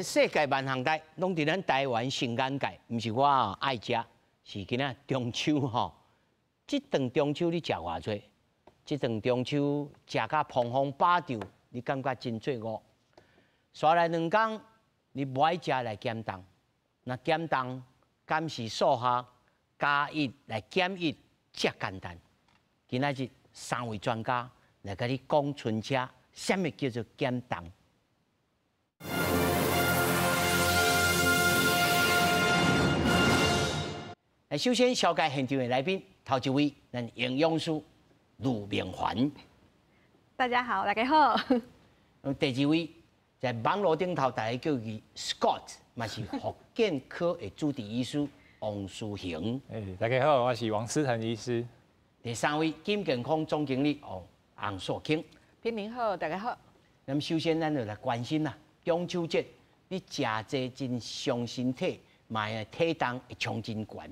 世界萬項代，攏佇咱台灣上眼界，毋是我愛食，是今仔中秋吼。這頓中秋你食偌濟？這頓中秋食甲膨風飽脹，你感覺真罪惡。紲來2工，你無愛食來減重，若減重，敢是數學加一來減一遮簡單。今仔日三位專家來共你講春車，啥物叫做減重？來，首先紹介現場的來賓，頭一位，咱營養師呂明環。大家好，大家好。第二位，在網路頂頭，大家叫伊 Scott，嘛是復健科的主治醫師王思恆。欸，大家好，我是王思恆醫師。第三位，金健康總經理王素卿。平民好，大家好。那麼首先，咱就來關心啦，中秋節你食這真傷身體，嘛會體重會衝真懸。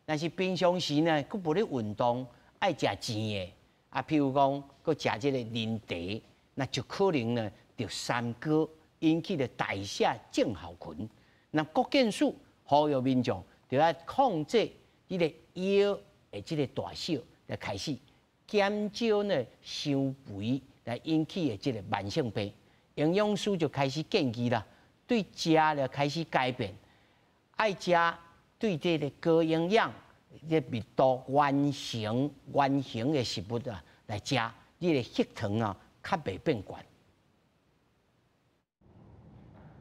但是平常時呢，閣無咧運動，愛食甜的，啊，譬如講，閣食這個奶茶，那就可能呢，著三高引起的代謝症候群。那國健署呼籲民眾，著愛控制這個腰的這個大小，來開始減少呢傷肥來引起的這個慢性病。營養師就開始建議啦，對食來開始改變，愛食。對這個高營養、這密度原型、原型的食物啊來食，你的血糖啊較袂變懸。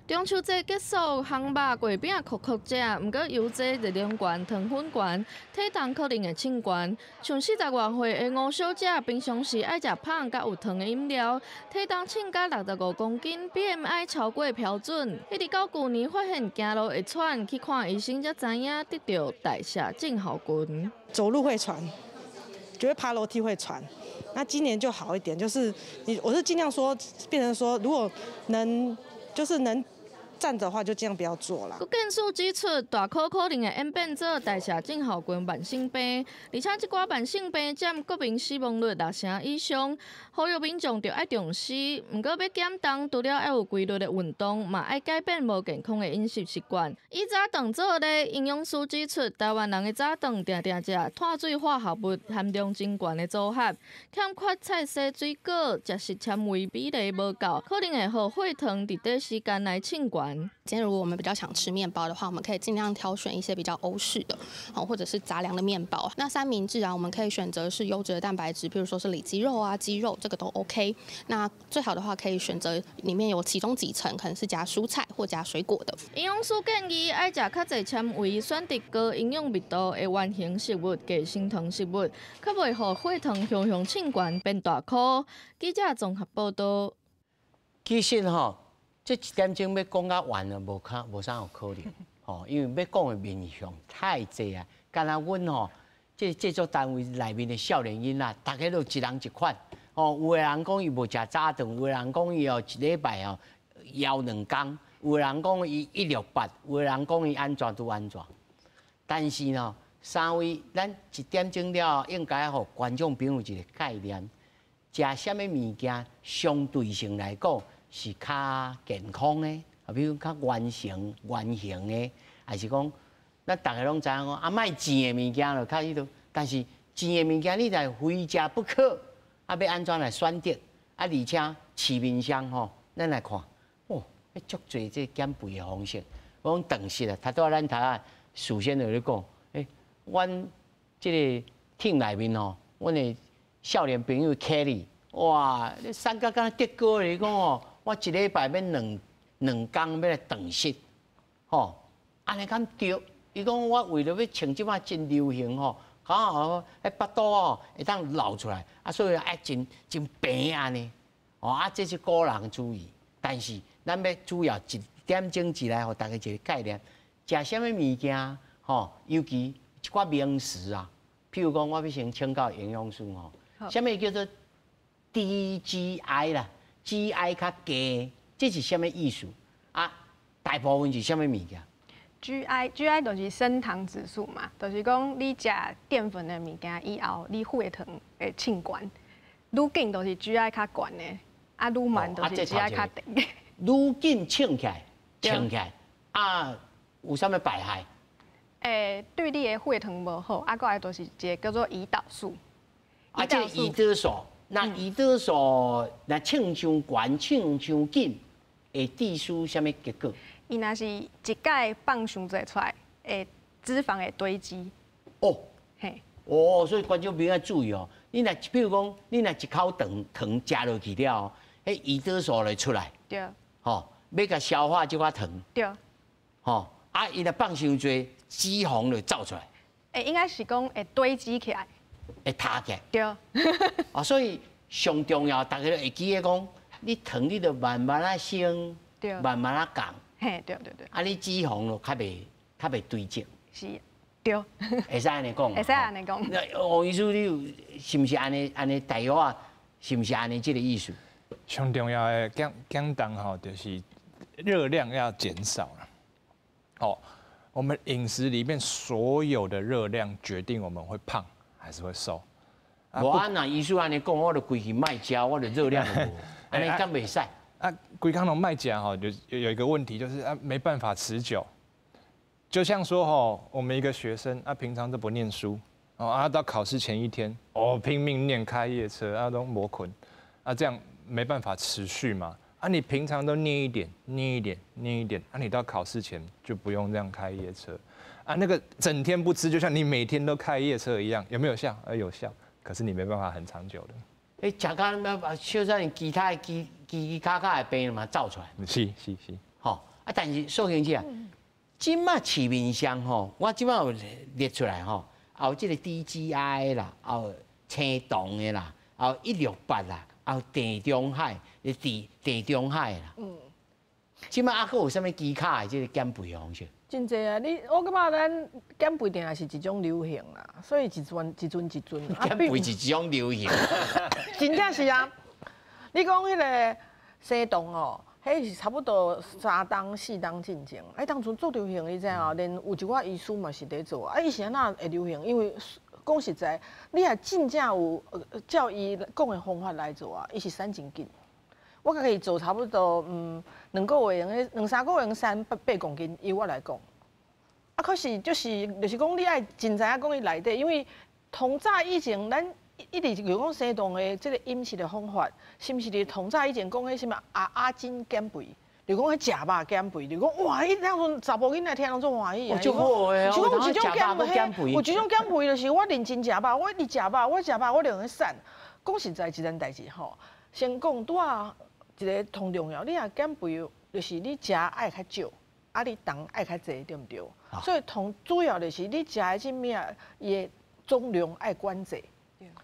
中秋節結束，烘肉、月餅酷酷食，毋過油脂熱量懸、糖分懸，體重可能會衝懸。像40外歲的吳小姐，平常時愛食芳佮有糖的飲料，體重衝到65公斤，BMI 超過標準。一直到舊年發現行路會喘，去看醫生才知影得著代謝症候群。走路會喘，覺得爬樓梯會喘。那今年就好一點，就是你，我是盡量說，變成說，如果能，就是能。站著的話就盡量不要坐啦。國健署指出，大顆可能會演變做代謝症候群慢性病，而且這寡慢性病佔國民死亡率6成以上，呼籲民眾著愛重視。毋過欲減重，除了愛有規律的運動，嘛愛改變無健康的飲食習慣。以早頓做例，營養師指出，台灣人的早頓定定食碳水化合物含量真懸的組合，欠缺菜色水果，膳食纖維比例無夠，可能會予血糖佇短時間內衝懸。今天如果我們比較想吃麵包的話，我們可以盡量挑選一些比較歐式的，或者是雜糧的麵包。那三明治啊，我們可以選擇是優質的蛋白質，譬如說是里脊肉啊、雞肉，這個都 OK。那最好的話，可以選擇裡面有其中幾層可能是加蔬菜或加水果的。營養師建議愛食較濟纖維，選擇高營養密度的原型食物、低升糖食物，較袂予血糖雄雄衝懸變大顆。記者綜合報道。其實吼，這一點鐘欲講甲完啊，無較無啥有可能，吼，因為欲講的面向太濟啊。敢若阮吼，這製作單位內面的少年囡仔，逐家都一人一款，吼，有的人講伊無食早頓，有的人講伊哦一禮拜哦枵2工，有的人講伊168，有的人講伊按怎拄按怎。但是呢，三位咱一點鐘了後，應該予觀眾朋友一個概念，食啥物物件相對性來講是較健康的，啊，比如較原型、原型的，還是講，咱逐家攏知影講，啊，莫甜的物件就較彼落，但是甜的物件你若非食不可，啊，欲按怎來選擇？啊，而且市面上吼，咱來看，哦，彼足濟這減肥的方式，我講斷食啊，頭拄仔咱頭仔事先就咧講，欸，阮這個 team 內面吼，阮的少年朋友 Kelly。哇！你瘦甲敢若德哥咧講哦，我一禮拜欲兩工欲來斷食，吼，按呢敢對？伊講我為著欲穿這擺真流行吼，剛好彼腹肚哦會當露出來，啊，所以愛真真平按呢，哦，啊，這是個人主義，但是咱欲主要一點鐘之內，予大家一個概念，食啥物物件吼，尤其一寡名詞啊，譬如講，我欲先請教營養師吼，啥物叫做 DGI 啦，GI 較低，這是啥物意思？啊，大部分是啥物物件？GI 就是升糖指數嘛，就是講你食澱粉的物件以後，你血糖會衝懸，愈緊就是 GI 較懸的，啊，愈慢就是 GI 較低。愈緊衝起來，清起來啊，有啥物排害？對你的血糖無好，啊，閣來就是一個叫做胰島素。啊，這個胰島素，那胰島素若稱傷懸、稱傷緊，會致使啥物結果？伊若是一擺放傷濟出來，會脂肪會堆積。哦，嘿，哦，所以觀眾朋友注意哦，你若比如講，你若一口糖糖食落去了，彼胰島素就出來，吼，欲共消化這寡糖，吼，啊，伊若放傷濟，脂肪就走出來。應該是講會堆積起來，會塌起來。對。啊，所以上重要，大家都會記得講，你糖你著慢慢仔升，慢慢仔降。嘿，對對對。啊，你脂肪就較袂堆積。是，對。會使按呢講。會使按呢講。那王醫師，你有是毋是按呢按呢大約啊？是毋是按呢這個意思？上重要的減重吼，就是熱量要減少啦。哦，我們飲食裡面所有的熱量決定我們會胖還是會瘦。無啊，若醫師按呢講，我就規氣莫食，我就熱量無，按呢敢袂使？啊，規工攏莫食吼，就有一個問題，就是啊，沒辦法持久。就像說吼，我們一個學生啊，平常都不念書，哦啊，到考試前一天，哦，拼命念，開夜車啊，攏無睏，啊，這樣沒辦法持續嘛。啊，你平常都念一點，念一點，念一點，啊，你到考試前就不用這樣開夜車，啊，那個整天不吃，就像你每天都開夜車一樣，有沒有效？啊，有效，可是你沒辦法很長久的。欸，食到那小陣其他的其其卡卡的病嘛走出來。是是是。吼，啊，但是素卿姐啊，這馬市面上吼，我這馬有列出來吼，有這個低 GI 啦，有生酮的啦，有168啦，有地中海，地中海啦。這馬猶閣有啥物其他的這個減肥的方式？真濟啊！你我感覺咱減肥定定是一種流行啦，所以一陣一陣一陣。減肥是一種流行。真正是啊！你講彼個生酮哦，彼是差不多3冬4冬進前，哎，當陣足流行，你知影？連有一寡醫師嘛是佇做啊。伊是按怎會流行？因為講實在，你若真正有照伊講的方法來做啊，伊是瘦真緊。我家己做差不多，2個月用2、3個月用3、8公斤，以我來講。啊，可是就是講，你愛真知影講伊內底，因為從早以前，咱一直就講生酮的這個飲食的方法，是毋是佇從早以前講彼啥物阿阿金減肥，就講彼食肉減肥，就講哇，彼當陣查埔囡仔聽攏足歡喜啊。足好的哦，就講有一種減肥，有一種減肥就是我認真食肉，我一直食肉，我食肉我就會瘦。講實在一件代誌吼，先講拄仔。一個同重要，你若減肥，就是你食愛較少，啊，你重愛較濟，對毋對？所以同主要就是你食的這物仔，伊的總量愛管制。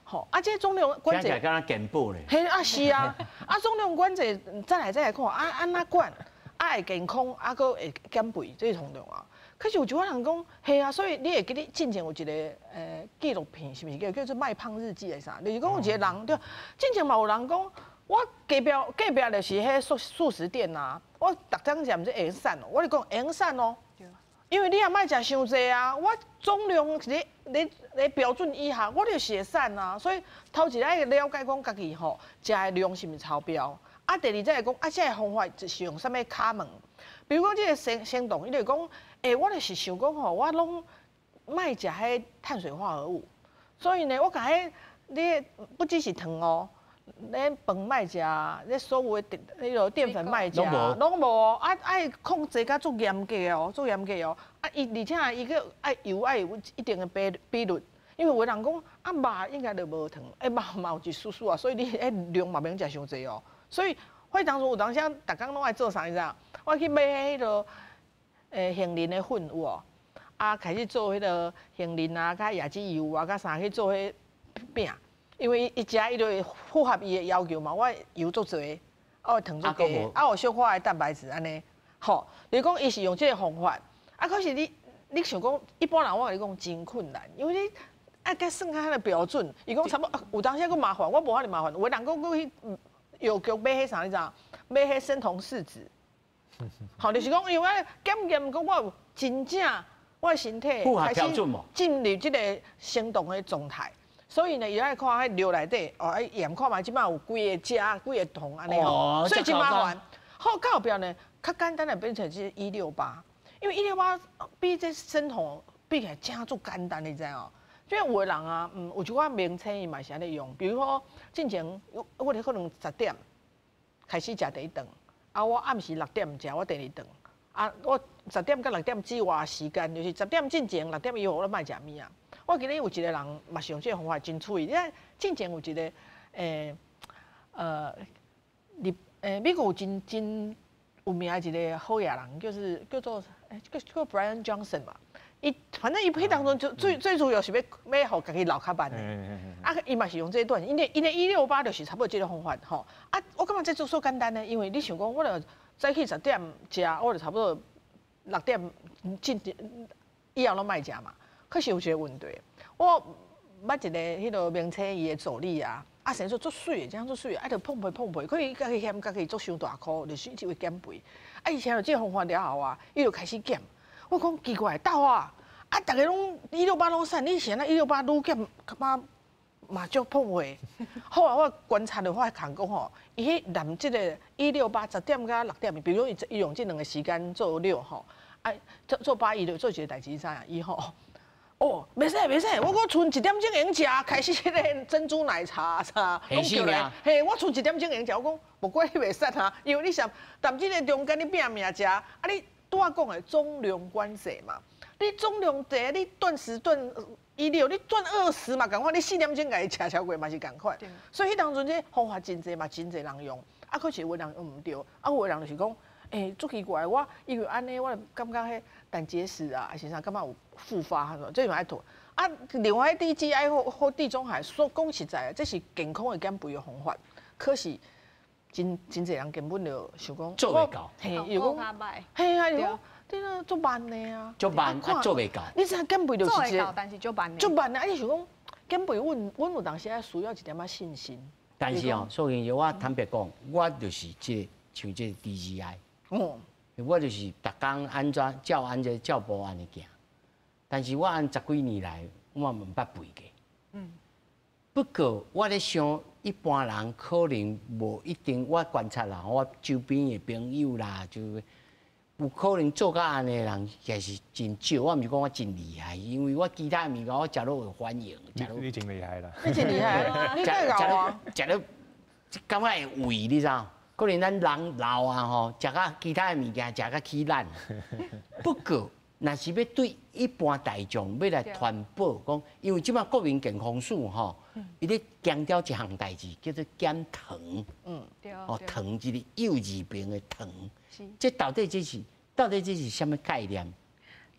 吼，啊，這個總量管制。聽起來敢若健保咧。嘿，啊是啊，啊總量管制，再來看，啊按怎管，啊會健康，啊閣會減肥，這是同重要。可是有一寡人講，嘿啊，所以你會記得進前有一個紀錄片，是毋是叫做《賣胖日記》還是啥？就是講有一個人對，進前嘛有人講。我隔壁隔壁就是彼素食店啊，我逐工食毋是會瘦哦，我就講會瘦哦，因為你也莫食傷濟啊，我總量是咧標準以下，我就是會瘦啊，所以頭一個愛了解講家己吼食的量是毋是超標，啊，第二再來講啊，這個方法就是用啥物卡門，比如講這個生酮，伊就講，欸，我就是想講吼，我攏莫食彼碳水化合物，所以呢，我共彼你不只是糖哦。你飯莫食，你所有的彼落澱粉莫食，攏無啊！愛控制甲足嚴格哦，足嚴格哦。啊，伊而且伊閣愛油愛有一定的比率，因為有的人講啊肉應該就無糖，欸肉嘛有一絲絲啊，所以你彼量嘛免食傷濟哦。所以，彼當陣有當時逐工攏愛做啥你知影？我去買彼落杏仁的粉有無？啊，開始做彼個杏仁啊，佮椰子油啊，佮啥去做彼餅。因為伊食伊就會符合伊的要求嘛，我油足濟，啊糖足低，啊有小可的蛋白質按呢，吼，就是講伊是用這個方法，啊可是你想講一般人我共你講真困難，因為你愛共算較彼个標準，伊講差不多有當時閣麻煩，我無遐爾麻煩，有的人講閣去藥局買彼啥你知影？買彼生酮試紙，吼，就是講因為我檢驗講我有真正我的身體開始進入這個生酮的狀態。所以呢，伊愛看彼尿內底，哦，愛驗看覓，這擺有幾个加幾个糖按呢吼，所以真麻煩。好，到後壁呢，較簡單的變成是一六八，因為一六八比這生酮比起來真足簡單，你知無？因為有的人啊，有一寡名稱伊嘛是按呢用，比如說進前我可能十點開始食第一頓，啊，我暗時六點食我第二頓，啊，我十點到六點之外時間，就是十點進前六點以後我都莫食物啊。我記得有一個人嘛是用這個方法真趣，你看進前有一個美國有真真有名的一個好野人，就是叫做叫 Brian Johnson 嘛。伊反正伊彼當中就最最主要是欲欲予家己老較慢的，啊，伊嘛是用這一段，因為一六八就是差不多這個方法吼。啊，我感覺這做煞簡單呢，因為你想講，我著早起十點食，我就差不多六點進以後攏莫食嘛。可是有一個問題，我捌一個彼個名車伊的助理啊，啊生做足媠的，這樣足媠，啊著胖肥胖肥，可伊家己嫌家己足傷大箍，就是一直會減肥。啊，伊聽著這個方法了後啊，伊就開始減。我講奇怪，豆啊，啊，逐家攏一六八攏瘦，你是按怎一六八愈減，感覺嘛足胖肥。後來我觀察著發現講吼，伊彼連這個一六八十點到六點，比如伊伊用這兩個時間做六吼，啊做做八伊就做一個代誌啥伊吼，哦，袂使袂使，我閣賰一點鐘會用食，開始彼個珍珠奶茶啥，攏叫來，嘿，我賰一點鐘會用食，我講無怪你袂瘦啊，因為你想踮這個中間你拼命食，啊你。拄仔講的總量管制嘛，你總量濟，你斷食斷一六，你斷20嘛仝款，你四點鐘共伊食超過嘛是仝款。所以彼當陣這方法真濟嘛，真濟人用，啊，可是有的人用毋對，啊，有的人就是講，足奇怪，我因為按呢，我感覺彼膽結石啊，還是啥，感覺有復發，這嘛愛吐。啊，另外低 GI 或地中海，說講實在，這是健康的減肥的方法，可是。真真濟人根本就想講做袂到，嘿，又講，嘿啊，又講，你那足慢的啊，足慢啊，做袂到。你知影減肥就是一個，但是足慢的，足慢的。啊，你想講減肥，阮有當時愛需要一點仔信心。但是哦，所以我坦白講，我就是這個像這個低 GI，我就是逐工按怎照按這照步按呢行，但是我按十幾年來，我嘛毋捌肥過。不過我咧想，一般人可能無一定。我觀察啦，我周邊的朋友啦，就有可能做甲按呢的人，也是真少。我毋是講我真厲害，因為我其他物件我食落會反應。你真厲害啦！你真厲害，你太𠢕啊！食落感覺會胃，你知無？可能咱人老啊吼，食較其他的物件食較起懶。不過，若是欲對一般大眾欲來傳播講，因為這擺國民健康署吼，伊咧強調一項代誌，叫做減糖。哦，糖一個幼字邊的糖。這到底這是啥物概念？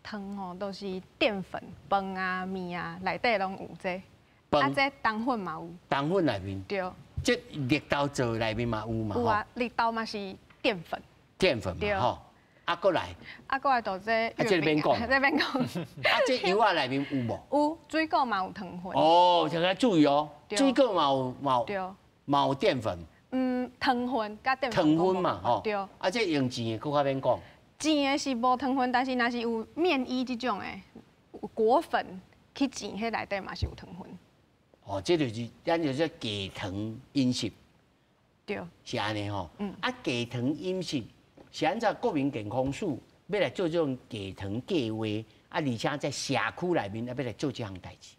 糖吼都是澱粉、飯啊、麵啊，內底攏有這個。啊，這冬粉嘛有。冬粉內面。對。這綠豆做內面嘛有嘛？有啊，綠豆嘛是澱粉。澱粉嘛吼。啊，閣來，啊，閣來就這，啊，這免講，這免講。啊，這藥仔內面有無？有，水果嘛有糖分。哦，這個注意哦，水果嘛有嘛有，嘛有澱粉。糖分佮澱粉。糖分嘛，吼。對。啊，這用煎的閣較免講。煎的是無糖分，但是若是有麵衣這種的，有果粉去煎，彼內底嘛是有糖分。哦，這就是咱就說低糖飲食。對。是按呢吼。啊，低糖飲食。是按怎國民健康署欲來做這種低糖計劃，啊，而且在社區內面啊，欲來做這項代誌。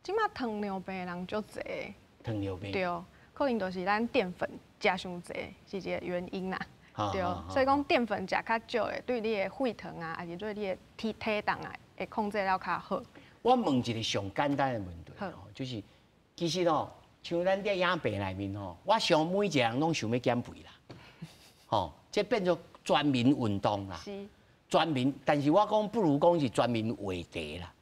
這馬糖尿病的人足濟。糖尿病。對，可能就是咱澱粉食傷濟是一個原因啦。對，所以講澱粉食較少的，對你的血糖啊，還是對你的體重啊，會控制了較好。我問一個上簡單的問題，就是其實哦，像咱這影片內面吼，我想每一個人攏想欲減肥啦，吼。這變做全民運動啦，全民，但是我講不如講是全民話題啦，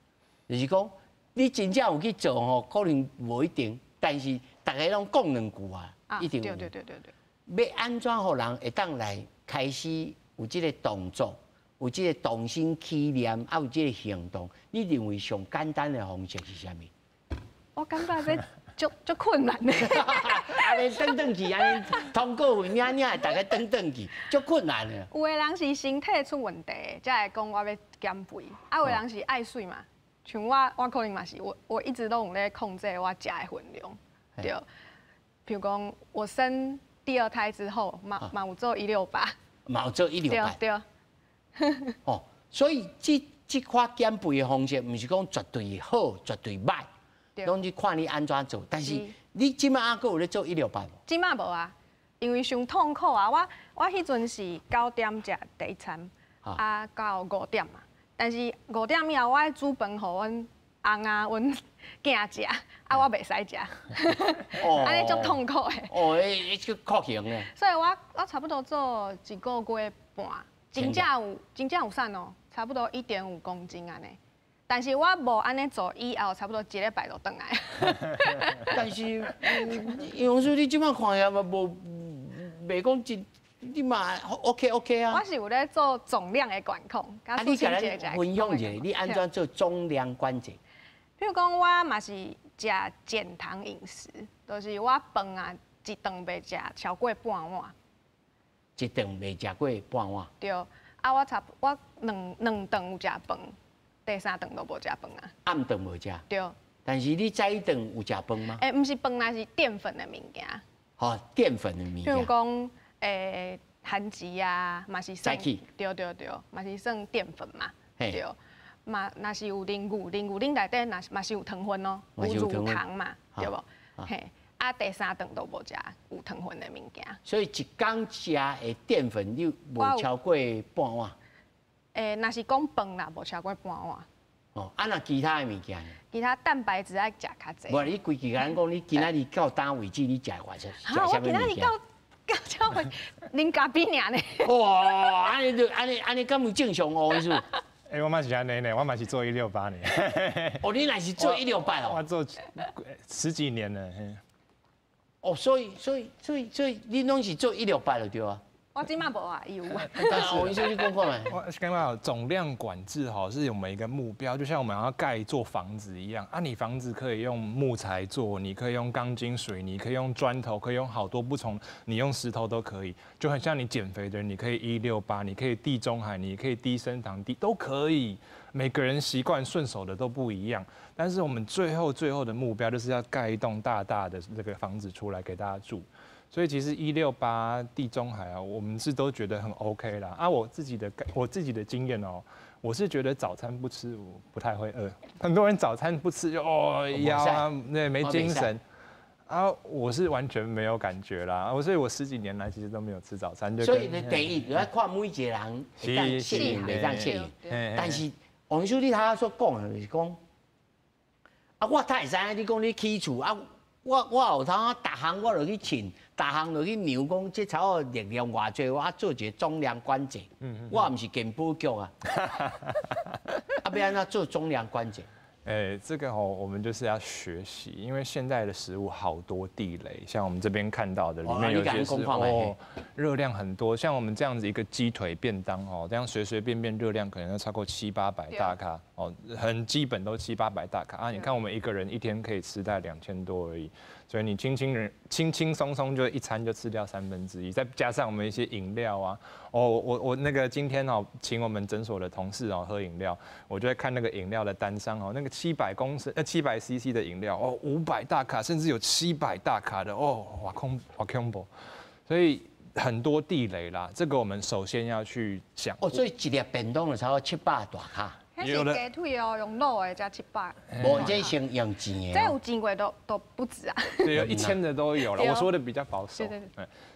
就是講你真正有去做吼，可能無一定，但是大家攏講兩句啊，一定有。對對對對對。欲按怎予人會當來開始有這個動作，有這個動心起念，啊有這個行動，你認為上簡單的方式是啥物？我感覺這足足困難的。按呢轉轉去，按呢通告費領領，逐家轉轉去，足困難的。有的人是身體出問題，才會講我欲減肥；啊，有的人是愛媠嘛，像我，我可能嘛是，我一直都有咧控制我食的分量，對。譬如講，我生第二胎之後，嘛嘛有做168，嘛有做一六八。對。哦，所以這款減肥的方式，毋是講絕對好，絕對歹，攏是看你按怎做。但是你這擺猶閣有咧做一六八無？這擺無啊，因為傷痛苦啊！我彼陣是9點食第一餐，啊到5點嘛。但是5點以後，我愛煮飯予阮翁啊、阮囝食，啊我袂使食，按呢足痛苦的。哦，彼這酷刑的。所以我差不多做一個月半，真正有瘦哦。差不多1.5公斤按呢，但是我無按呢做以後，差不多一禮拜就轉來。但是營養師，你這擺看起來嘛無，袂講真，你嘛 OK OK 啊。我是有咧做總量的管控。啊，你共咱分享一下，你按怎做總量管制？譬如講，我嘛是食減糖飲食，就是我飯啊一頓袂食超過半碗。一頓袂食過半碗。對。啊，我差我兩頓有食飯，第三頓都無食飯啊。暗頓無食。對。但是你早一頓有食飯嗎？欸，毋是飯啦，是澱粉的物件。吼，澱粉的物件。譬如講，欸，番薯啊，嘛是算。早起。對對對，嘛是算澱粉嘛。對。嘛，若是有啉牛，啉牛奶內底，若是嘛是有糖分哦，有乳糖嘛，對無？嘿。啊，第三頓都無食有糖分的物件。所以一工食的澱粉，你無超過半碗。欸，若是講飯啦，無超過半碗。哦，啊，若其他的物件呢？其他蛋白質愛食較濟。無，你規句共咱講，你今仔日到今為止，你食偌濟？食啥物我今仔日到到這會啉咖啡爾呢。哇，按呢就按呢按呢，敢有正常哦？意思？欸，我嘛是按呢呢，我嘛是做168呢。哦，你若是做一六八哦？我做十幾年了。哦，所以你攏是做一六八就對啊？我這馬無啊，有啊。但是我意思你講看覓？我感覺總量管制吼，是我們一個目標，就像我們要蓋一座房子一樣啊。你房子可以用木材做，你可以用鋼筋水泥，可以用磚頭，可以用好多不同，你用石頭都可以。就很像你減肥的人，你可以一六八，你可以地中海，你可以低升糖低都可以。每個人習慣順手的都不一樣，但是我們最後的目標就是要蓋一棟大大的這個房子出來給大家住。所以其實168地中海啊，我們是都覺得很 OK 啦。啊，我自己的經驗哦，我是覺得早餐不吃我不太會餓。很多人早餐不吃就哦腰啊，那沒精神。啊，我是完全沒有感覺啦。所以我十幾年來其實都沒有吃早餐。所以你第一要看每一個人會當適應，袂當適應。但是王醫師，你頭仔所講的就是講，啊，我太會知影你講你起厝啊。我後頭啊，逐項我就去稱，逐項就去量，講這差不多熱量偌濟，我做一個總量管制。我毋是健保局啊，啊，欲按怎做總量管制？欸，這個吼，我們就是要學習，因為現在的食物好多地雷，像我們這邊看到的，裡面有些是哦，熱量很多，像我們這樣子一個雞腿便當哦，這樣隨隨便便熱量可能要超過七八百大卡哦，很基本都七八百大卡啊。你看我們一個人一天可以吃大概2000多而已，所以你輕輕鬆鬆就一餐就吃掉1/3，再加上我們一些飲料啊，哦，我那個今天哦，請我們診所的同事哦喝飲料，我就在看那個飲料的單商哦，那個700公升700 CC 的飲料哦，500大卡，甚至有700大卡的哦，哇空哇恐怖，所以很多地雷啦，這個我們首先要去講。哦，所以一粒便當就差不多700大卡。彼是雞腿哦，用滷的才七百。無，這先用煎的。這有煎過都不止啊。對，有1000的都有了。我說的比較保守。對。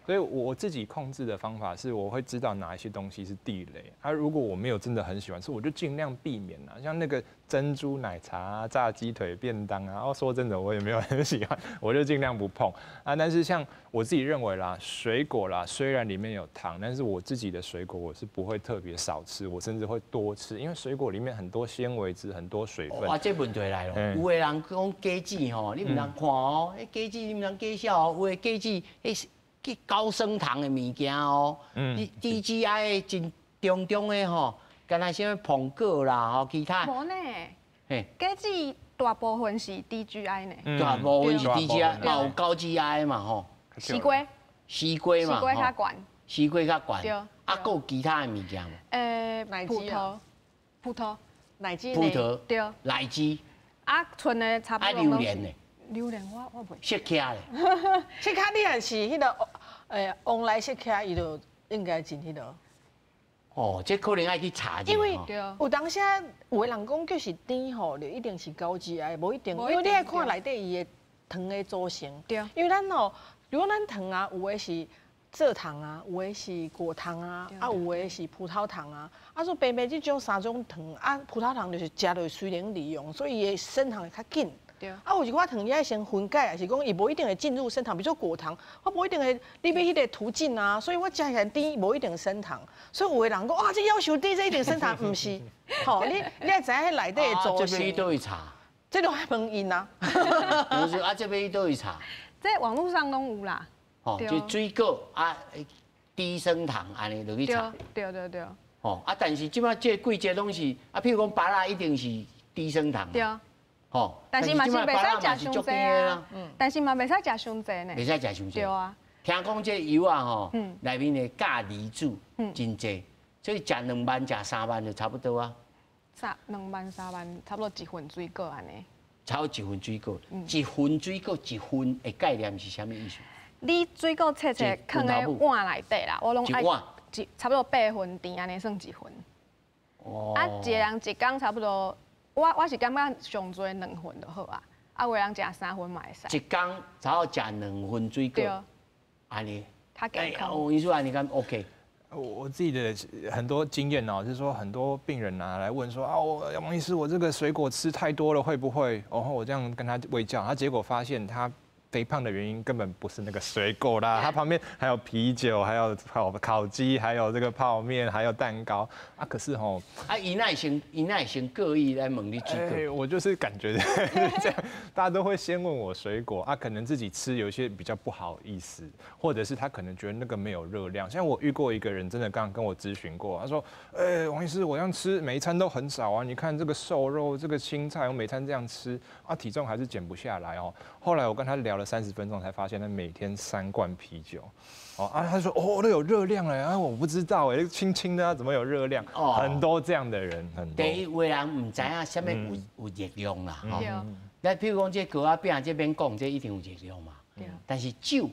所以我自己控制的方法是，我會知道哪一些東西是地雷。啊，如果我沒有真的很喜歡吃，我就盡量避免啦。像那個珍珠奶茶啊、炸雞腿便當啊，說真的，我也沒有很喜歡，我就盡量不碰啊。但是像我自己認為啦，水果啦，雖然裡面有糖，但是我自己的水果我是不會特別少吃，我甚至會多吃，因為水果裡面很多纖維質、很多水分。哇，這問題來了，有的人講果子吼，你毋通看哦，彼果子你毋通假笑哦，有的果子彼高升糖的物件哦，你低 GI 真重重的吼，敢若啥物蘋果啦吼，其他。無呢，果子大部分是低 GI 呢。大部分是低 GI，嘛有高 GI 嘛吼。西瓜。西瓜嘛。西瓜較懸。西瓜較懸。對。啊，閣有其他的物件無？葡萄，葡萄，奶雞。葡萄。對。荔枝。啊，賰的差不多。啊，榴蓮呢？榴蓮我袂。釋迦咧。釋迦你若是彼個旺來釋迦，伊就应该真彼落。哦，这可能爱去查者。因为有当时有的人讲就是甜吼，就一定是高 GI，无一定，因为你爱看内底伊的糖的组成。因为咱吼，如果咱糖啊，有的是蔗糖啊，有的是果糖啊，啊有的是葡萄糖啊，啊所以白白这种三种糖啊，葡萄糖就是食落随能利用，所以伊的升糖会较紧。啊，有一寡糖伊爱先分解，还是讲伊无一定会进入升糖，比如说果糖，我无一定会你欲彼个途径啊，所以我食起来甜无一定升糖。所以有的人讲啊，这夭寿甜，这一定升糖，毋是。吼，你爱知影彼内底的组成。这欲去佗位查？这都爱问𪜶啊。不是啊，这欲去佗位查？这网路上拢有啦。哦，就水果啊，低升糖按呢落去查。对对对。哦啊，但是这摆这个季节拢是啊，譬如讲芭乐一定是低升糖。对。哦，但是嘛是袂使食伤济啊。但是嘛袂使食伤济呢。袂使食伤济。对啊。听讲这油啊吼，内面的钙离子真济，所以食2万、食3万就差不多啊。2万、3万，差不多一份水果按呢。差不多一份水果，一份水果一份的概念是啥物意思？你水果切切囥咧碗内底啦，我拢爱一差不多八分甜按呢算一份。哦。啊，一个人一工差不多，我是感觉上济两份就好啊。啊，有的人食三份嘛会使。一工差不多食两份水果。对。按呢。较健康。医师按呢敢 OK？我自己的很多经验哦，就是说很多病人啊来问说啊，我王医师，我这个水果吃太多了会不会？然后我这样跟他卫教，他结果发现他肥胖的原因根本不是那个水果啦，他旁边还有啤酒，还有烤鸡，还有这个泡面，还有蛋糕啊。可是吼，啊，伊哪会先，伊哪会先故意来问你水果？我就是感觉这样，大家都会先问我水果啊，可能自己吃有些比较不好意思，或者是他可能觉得那个没有热量。像我遇过一个人，真的刚刚跟我咨询过，他说：“哎，王医师，我这样吃每一餐都很少啊，你看这个瘦肉，这个青菜，我每餐这样吃啊，体重还是减不下来哦。”后来我跟他聊了30分钟，才发现他每天3罐啤酒，哦啊，他说哦，那有热量嘞啊，我不知道哎，轻轻的啊，怎么有热量？哦，很多这样的人，很多。第一，有的人毋知影啥物有热量啦，吼。那譬如讲这糕仔饼这免讲，这一定有热量嘛。对。但是酒，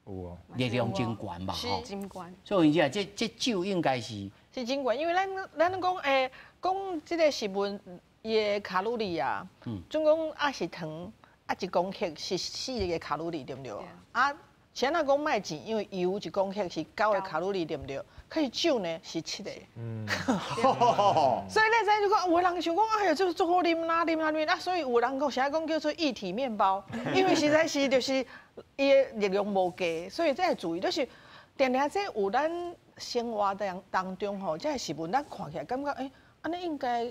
有哦，热量真悬嘛，吼。真悬。所以讲这酒应该是。是真悬，因为咱讲欸，讲这个食物伊的卡路里啊，总共啊是糖。啊，一公克是4个卡路里，对毋对？啊，是按怎讲莫钱？因为油一公克是9个卡路里，对毋对？可是酒呢是7个。所以你知就讲，有的人想讲，哎呀，这足好啉啦，啉啦啉啊，所以有的人讲，啥讲叫做液体面包，因为实在是就是伊的热量无低，所以这要注意，就是定定这有咱生活当中吼，这个食物咱看起来感觉，欸，按呢应该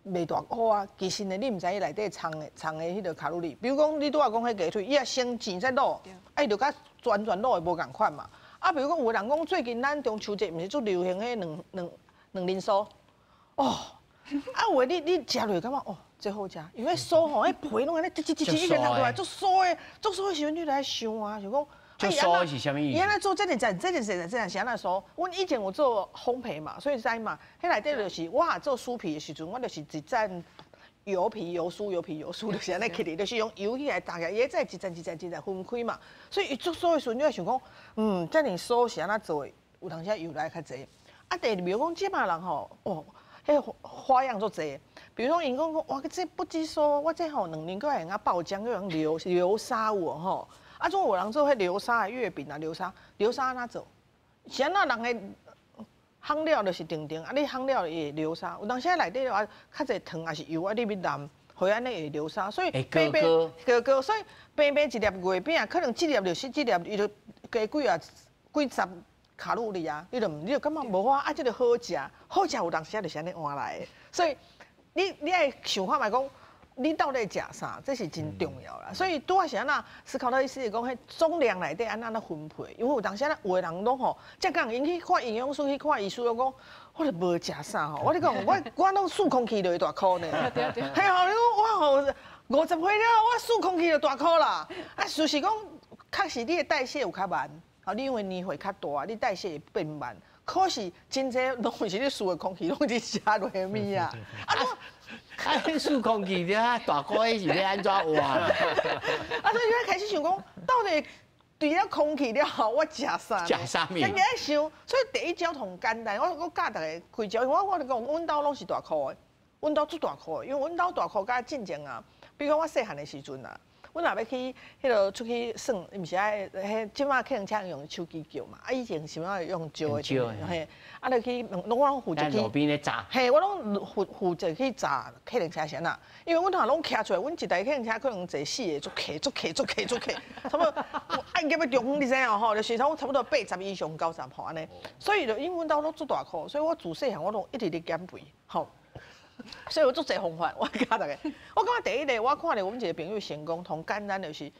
袂大箍啊，其实呢，你毋知伊内底藏的彼个卡路里。比如讲，你拄仔讲彼鸡腿，伊也先煎再卤，啊，伊就佮全全卤的无仝款嘛。啊，比如讲，有的人讲最近咱中秋节毋是足流行彼两仁酥，哦，啊，有的你食落感觉哦，这好食，因为酥吼，彼皮拢按呢，吱吱吱吱一直落来，足酥的，足酥的时阵你来想啊，想讲。足酥是啥物意思？伊按呢做这个这这这这是按呢酥。阮以前有做烘焙嘛，所以知嘛。彼内底就是我也做酥皮的时阵，我就是一层油皮油酥油皮油酥，就是按呢起哩，就是用油起来打起来，伊再一层一层一层分开嘛。所以伊做酥的时阵，你会想讲，这尔酥是按怎做的？有当时油来较济。啊，第二，比如讲这马人吼，哦，彼花样足济。比如讲，𪜶讲讲，哇，这不止酥，我这吼2年阁会用啊爆浆，阁用流沙有无吼？啊，总有人做彼流沙的月饼啊，流沙按怎做？是按怎人的烘了就是定定，啊，你烘了会流沙。有当时内底啊，较济糖抑是油啊，你欲淋，会按呢会流沙。所以白白高高，所以白白一粒月饼，可能这粒就是这粒，伊就加几啊几十卡路里啊，你就感觉无法啊，这个好食，好食有当时就是按呢换来的。所以你爱想看觅讲。你到底食啥？这是真重要啦。所以拄仔是按怎思考到意思是讲，彼总量内底按怎分配？因为有当时啊，有的人拢吼，才讲𪜶去看营养师，去看医师，拢讲我都无食啥吼。我咧讲，我拢漱空气就会大箍呢。嘿吼，你讲我吼50岁了，我漱空气就大箍啦。啊，事实讲，确实你的代谢有较慢，吼，你因为年岁较大，你代谢会变慢。可是真济拢是你漱的空气，拢是食落的物啊。啊，啊，漱空气了，大箍彼是欲按怎活？啊，所以你开始想讲，到底除了空氣了後，我食啥？食啥物？家己愛想，所以第一招同簡單，我教大家開招，我講，阮兜攏是大箍的，阮兜足大箍的，因為阮兜大箍佮進前啊，比如講我細漢的時陣啊。阮若欲去彼落出去耍，毋是愛彼這馬計程車用手機叫嘛？啊，以前是愛用招的，嘿，啊，就去，攏我攏負責去。路邊咧閘。嘿，我攏負責去閘計程車先啦，因為阮通攏騎出來，阮一台計程車可能坐四個，足客足客足客足客，差不多按入欲中，你知影吼？就是差不多80以上90吼按呢。所以就因為阮兜攏足大箍，所以我自細漢我攏一直咧減肥，吼。所以有足濟方法，我教大家。我感覺第一个，我看著阮一个朋友成功，同簡單就是，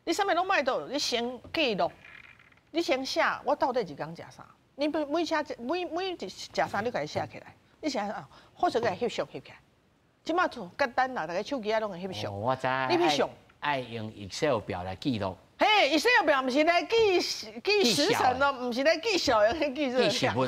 你啥物攏莫做，你先記錄，你先寫，我到底一工食啥？你每每寫每每一食啥，你共伊寫起來。你寫啊，或者共伊翕相翕起來。這馬就簡單啦，逐家手機仔攏會翕相。我知。你翕相。愛用 Excel 表來記錄。嘿，Excel 表毋是來記記時程哦，毋是來記小人，記記食物。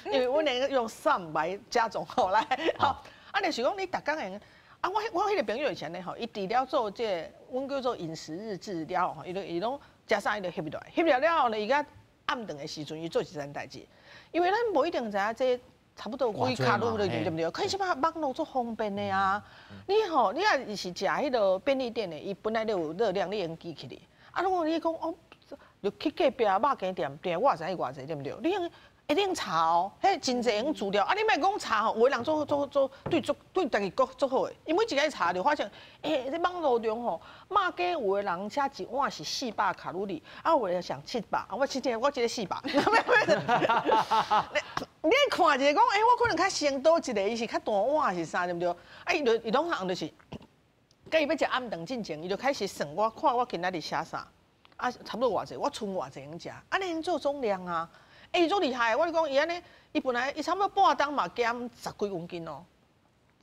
因為阮會用 sum 來加總號來。好。啊，就是講你逐工會，啊，我彼个朋友以前呢吼，伊除了做這个，阮叫做飲食日誌了後，伊就伊攏食啥伊就翕落來，翕了了後呢，伊佮暗頓的時陣，伊做一件代誌，因為咱無一定知影這差不多幾卡路里對毋對？可是這擺網路足方便的啊，你吼，你若是食彼个便利店的，伊本來就有熱量，你會用記起來。啊，如果你講哦，就去隔壁肉羹店，訂我也知影偌濟對毋對？你用。一定查哦，彼真濟用資料啊！你莫講查吼，有的人做做做對足對家己閣足好的，伊每一个查就發現，欸，這網路中吼，肉羹有的人寫一碗是400卡路里，啊，有的人上700，啊，我這個我這個400，你看一下講，欸，我可能較先倒一个，伊是較大碗是啥對毋對？啊，伊就伊攏行就是，佮伊欲食暗頓進前，伊就開始算，我看我今仔日寫啥，啊，差不多偌濟，我賰偌濟用食，按呢用做總量啊。欸，伊足厲害，我咧講伊按呢，伊本來伊差不多半冬嘛減十幾公斤哦，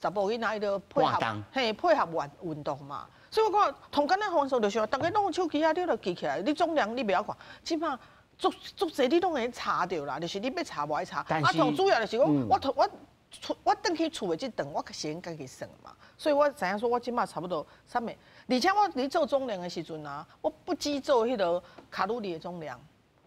查埔囡仔伊就配合，嘿，配合運運動嘛。所以我講同簡單方式就是，逐家攏用手機啊，你就記起來，你總量你袂曉看，這馬足足濟你攏會查著啦，就是你欲查無愛查。啊，同主要就是講，我我我轉去厝的這頓，我先家己算嘛。所以我知影說，我這馬差不多啥物，而且我佇做總量的時陣啊，我不止做彼个卡路里的總量。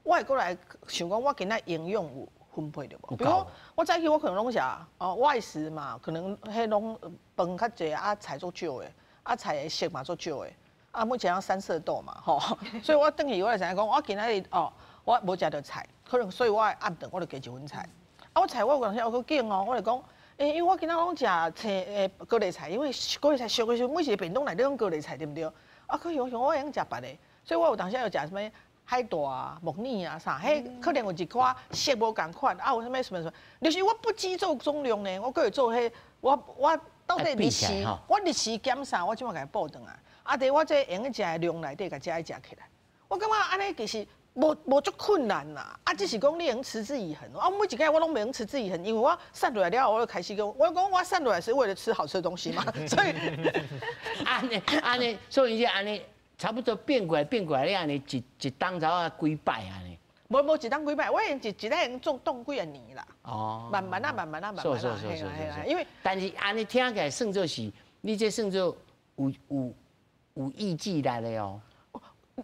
我會過來想講，我今仔營養有分配著無？比如講，我早起我可能攏食哦外食嘛，可能彼攏飯較濟啊，菜足少的，啊菜的色嘛足少的，啊目前三色豆嘛吼，所以我轉去我就知影講，我今仔日哦，我無食著菜，可能所以我暗頓我就加一份菜。啊，我菜我有當時我閣揀哦，我就講，欸，因為我今仔攏食青誒高麗菜，因為高麗菜俗的時陣，每一个便當內底攏高麗菜對毋對？啊，可是我想我會用食別的，所以我有當時又食啥物？海帶啊、木耳啊啥，彼可能有一寡色無仝款，啊有啥物什麼什麼，就是我不止做總量呢，我閣會做彼，我到底日時，我日時減啥，我這馬共伊報轉來，啊，佇我這會用食的量內底，共遮食起來，我感覺按呢其實無足困難啦，啊，只是講你會用持之以恆，啊，每一擺我攏袂用持之以恆，因為我瘦落來了後，我就開始講，我講我瘦落來是為了吃好吃的東西嘛，所以按呢按呢，所以是按呢。差不多變過來變過來，你按呢一一冬才幾擺按呢？無無一冬幾擺，我用一一擺用做凍幾仔年啦。哦，慢慢啊，慢慢啊，慢慢啊，嘿啦，因為但是按呢聽起來算做是，你這算做有意志力的哦。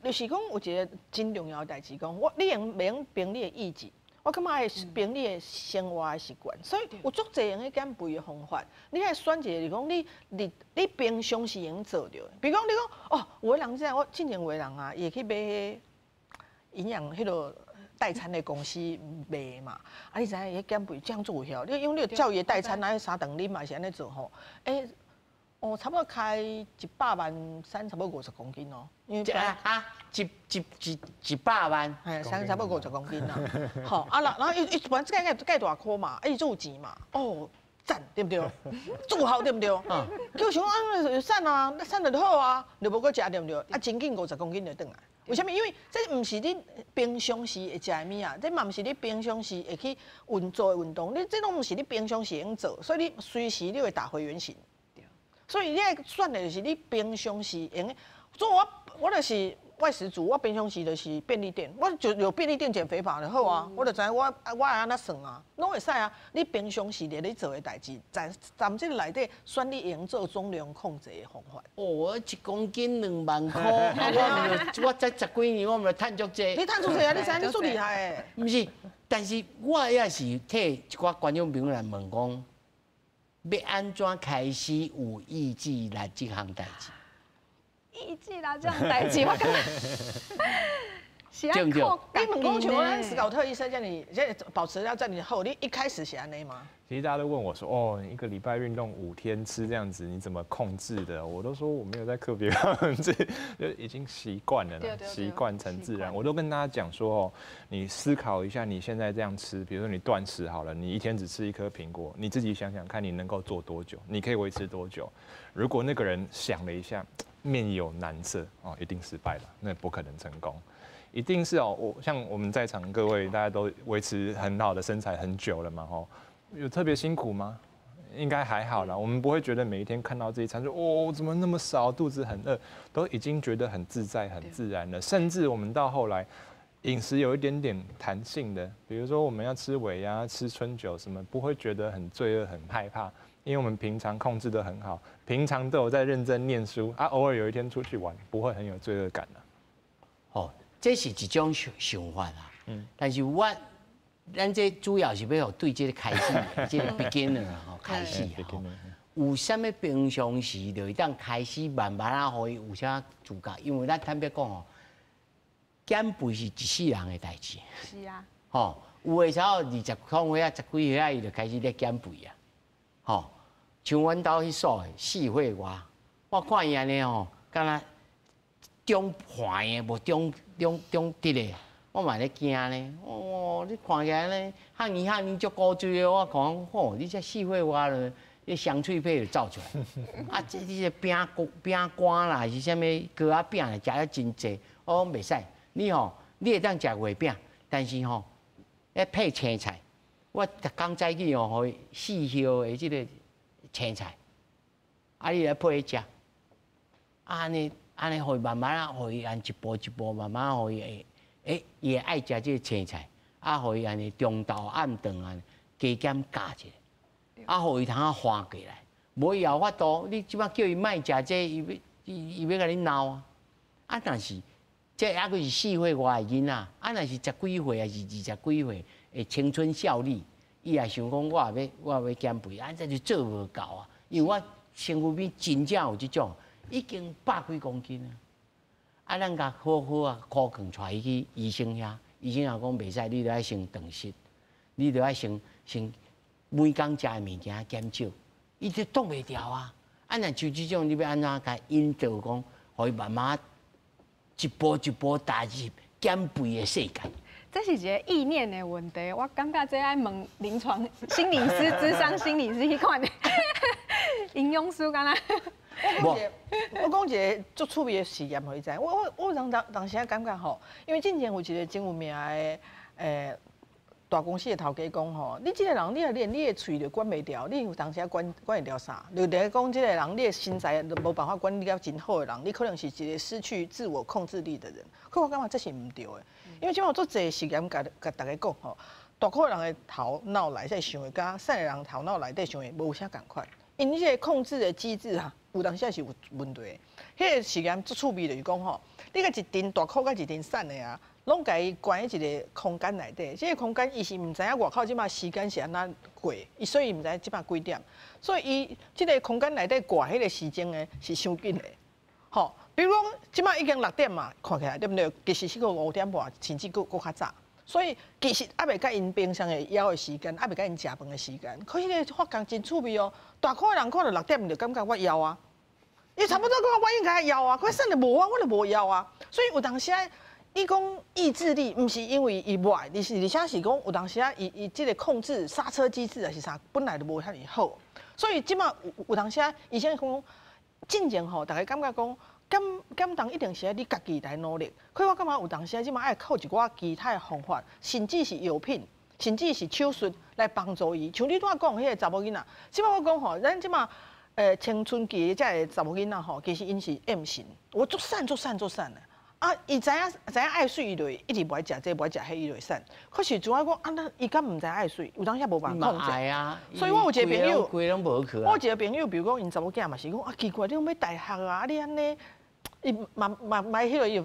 就是講有一個真重要的代誌，講我你用袂用憑你的意志，我感覺愛憑你的生活的習慣，所以有足濟用的減肥的方法。你愛選一個，就是講你你你平常時會做著的。比如講你講哦，有的人這樣，我進前有的人啊，伊會去買營養彼个代餐的公司賣嘛。啊，你知影伊減肥這樣做有效？你因為你照伊的代餐，按呢三頓啉嘛是按呢做吼。欸，哦，差不多開100萬三，差不多50公斤哦。因為啊，一一一一百萬，嘿，三差不多五十公斤啦。好，啊，然後伊伊本來這個蓋大箍嘛，啊，伊做有錢嘛，哦，讚對毋對？做好對毋對？叫想啊，瘦啊，瘦就好啊，就無閣食對毋對？啊，真緊五十公斤就轉來。為啥物？因為這毋是你平常時會食的物仔，這嘛毋是你平常時會去運做的運動，你這攏毋是你平常時會用做，所以你隨時你會打回原形。所以你愛選的就是你平常時會用。做我我就是外食族，我平常时就是便利店，我就有便利店减肥法就好啊，我就知我會按怎算啊，攏會使啊。你平常時咧咧做的代誌，在咱這內底選你會用做總量控制的方法。哦，我1公斤2萬箍，啊我我這十幾年我毋是趁足濟。你趁足濟啊？你知你足厲害的。毋是，但是我也是替一寡觀眾朋友來問講，欲按怎開始有意志力這項代誌？意志力這項代誌，我感覺是愛靠你問講像阮史考特醫生叫你，這保持要在你好，你一開始是按呢嗎？其實大家都問我說：“哦，一個禮拜運動5天吃這樣子，你怎麼控制的？”我都說我沒有在特別控制，就已經習慣了，習慣成自然。我都跟大家講說：“哦，你思考一下，你現在這樣吃，比如說你斷食好了，你一天只吃一顆蘋果，你自己想想看，你能夠做多久？你可以維持多久？”如果那個人想了一下，面有難色，哦，一定失敗了，那不可能成功。一定是哦，我像我們在場各位，大家都維持很好的身材很久了嘛，吼。有特別辛苦嗎？應該還好啦。我們不會覺得每一天看到這一餐說哦，怎麼那麼少，肚子很餓，都已經覺得很自在、很自然了。甚至我們到後來，飲食有一點點彈性的，比如說我們要吃尾牙、吃春酒什麼，不會覺得很罪惡、很害怕，因為我們平常控制得很好，平常都有在認真念書啊，偶爾有一天出去玩，不會很有罪惡感。哦，這是一種想法啦。但是我。咱這主要是欲予對這個開始，這個 beginner 吼開始吼，有啥物平常時就會當開始慢慢啊，予伊有啥自覺？因為咱坦白講吼，減肥是一世人的代誌。是啊。吼，有的時候20歲啊、十幾歲啊，伊就開始咧減肥啊。吼，像阮兜彼數的4歲外，我看伊按呢吼，敢若中盤的，無中中中直的。我嘛咧驚咧，哦，你看起來咧，漢年漢年足古錐的，我講吼，你這4歲外了，你雙喙皮就走出來，啊，這你這餅乾餅乾啦，是啥物糕仔餅，食得真濟，我講袂使，你吼，你會當食月餅，但是吼，欲配青菜，我逐工早起吼，予伊四葉的這个青菜，啊，你來配去食，啊，按呢按呢，予伊慢慢啊，予伊按一步一步慢慢予伊會。欸，伊會愛食這个青菜，啊，予伊按呢中晝暗頓啊，加減教一下，啊，予伊通啊緩過來。無伊也有法度，你這擺叫伊莫食這個，伊欲伊伊欲共你鬧啊！啊，若是這猶閣是4歲外的囡仔，啊，若是十幾歲抑是二十幾歲的青春少女，伊也想講我也欲我也欲減肥，啊，這就做無到啊！因為我身軀邊真正有這種，已經百幾公斤啊！啊，咱共好好啊，苦勸帶伊去醫生遐，醫生也講袂使，你著愛先斷食，你著愛先先每工食的物件減少，伊就擋袂牢啊！啊，若像這種，你欲按怎共引導講，予伊慢慢一步一步踏入減肥的世界？這是一个意念的問題，我感覺這愛問臨床心理師、諮商心理師彼款的營養師敢若。我講一个，我講一个足趣味的實驗，予你知。我我我當當當時感覺吼，因為進前有一個真有名的大公司的頭家講吼，你這個人，你若連你的喙都管袂牢，你有當時管管會牢啥？就咧講這個人，你的身材都無辦法管理了真好的人，你可能是一個失去自我控制力的人。可我感覺這是毋對的，因為這擺有足濟實驗，共共大家講吼，大箍人的頭腦內底想的，佮細个人頭腦內底想的無啥仝款，𪜶這個控制的機制啊，有當時是有問題的。彼个實驗足趣味，就是講吼，你共一陣大箍佮一陣瘦的啊，攏共伊關佇一個空間內底。這个空間伊是毋知影外口這擺時間是按怎過，伊所以伊毋知這擺幾點。所以伊這个空間內底掛彼个時鐘呢是傷緊的。吼，比如講這擺已經6點嘛，看起來對毋對？其實是閣5點半，甚至閣閣較早。所以其實猶未到𪜶平常會枵的時間，猶未到𪜶食飯的時間。可是彼個發覺真趣味哦，大箍的人看著6點就感覺我枵啊。伊差不多講我應該枵啊，可是瘦的無啊，我就無枵啊。所以有當時啊，伊講意志力，毋是因為伊無愛，而是而且是講有當時啊，伊伊這个控制剎車機制抑是啥，本來就無遐爾好。所以這擺有有當時啊，醫生講進前吼，大家感覺講減減重一定是愛你家己來努力。可是我感覺有當時啊，這擺愛靠一寡其他的方法，甚至是藥品，甚至是手術來幫助伊。像你拄仔講彼个查某囡仔，這擺我講吼，咱這擺青春期的這个查某囡仔吼，其實𪜶是 M 型，我足瘦足瘦足瘦的。啊，伊知影知影愛媠，伊就會一直無愛食這個，無愛食彼，伊就會瘦。可是主要講啊，咱伊敢毋知影愛媠，有當時無辦法控制。啊，所以我有一個朋友，規攏無去。我有一個朋友，比如講𪜶查某囝嘛是講啊，奇怪，你講欲大學啊，你按呢？伊嘛嘛嘛彼個伊，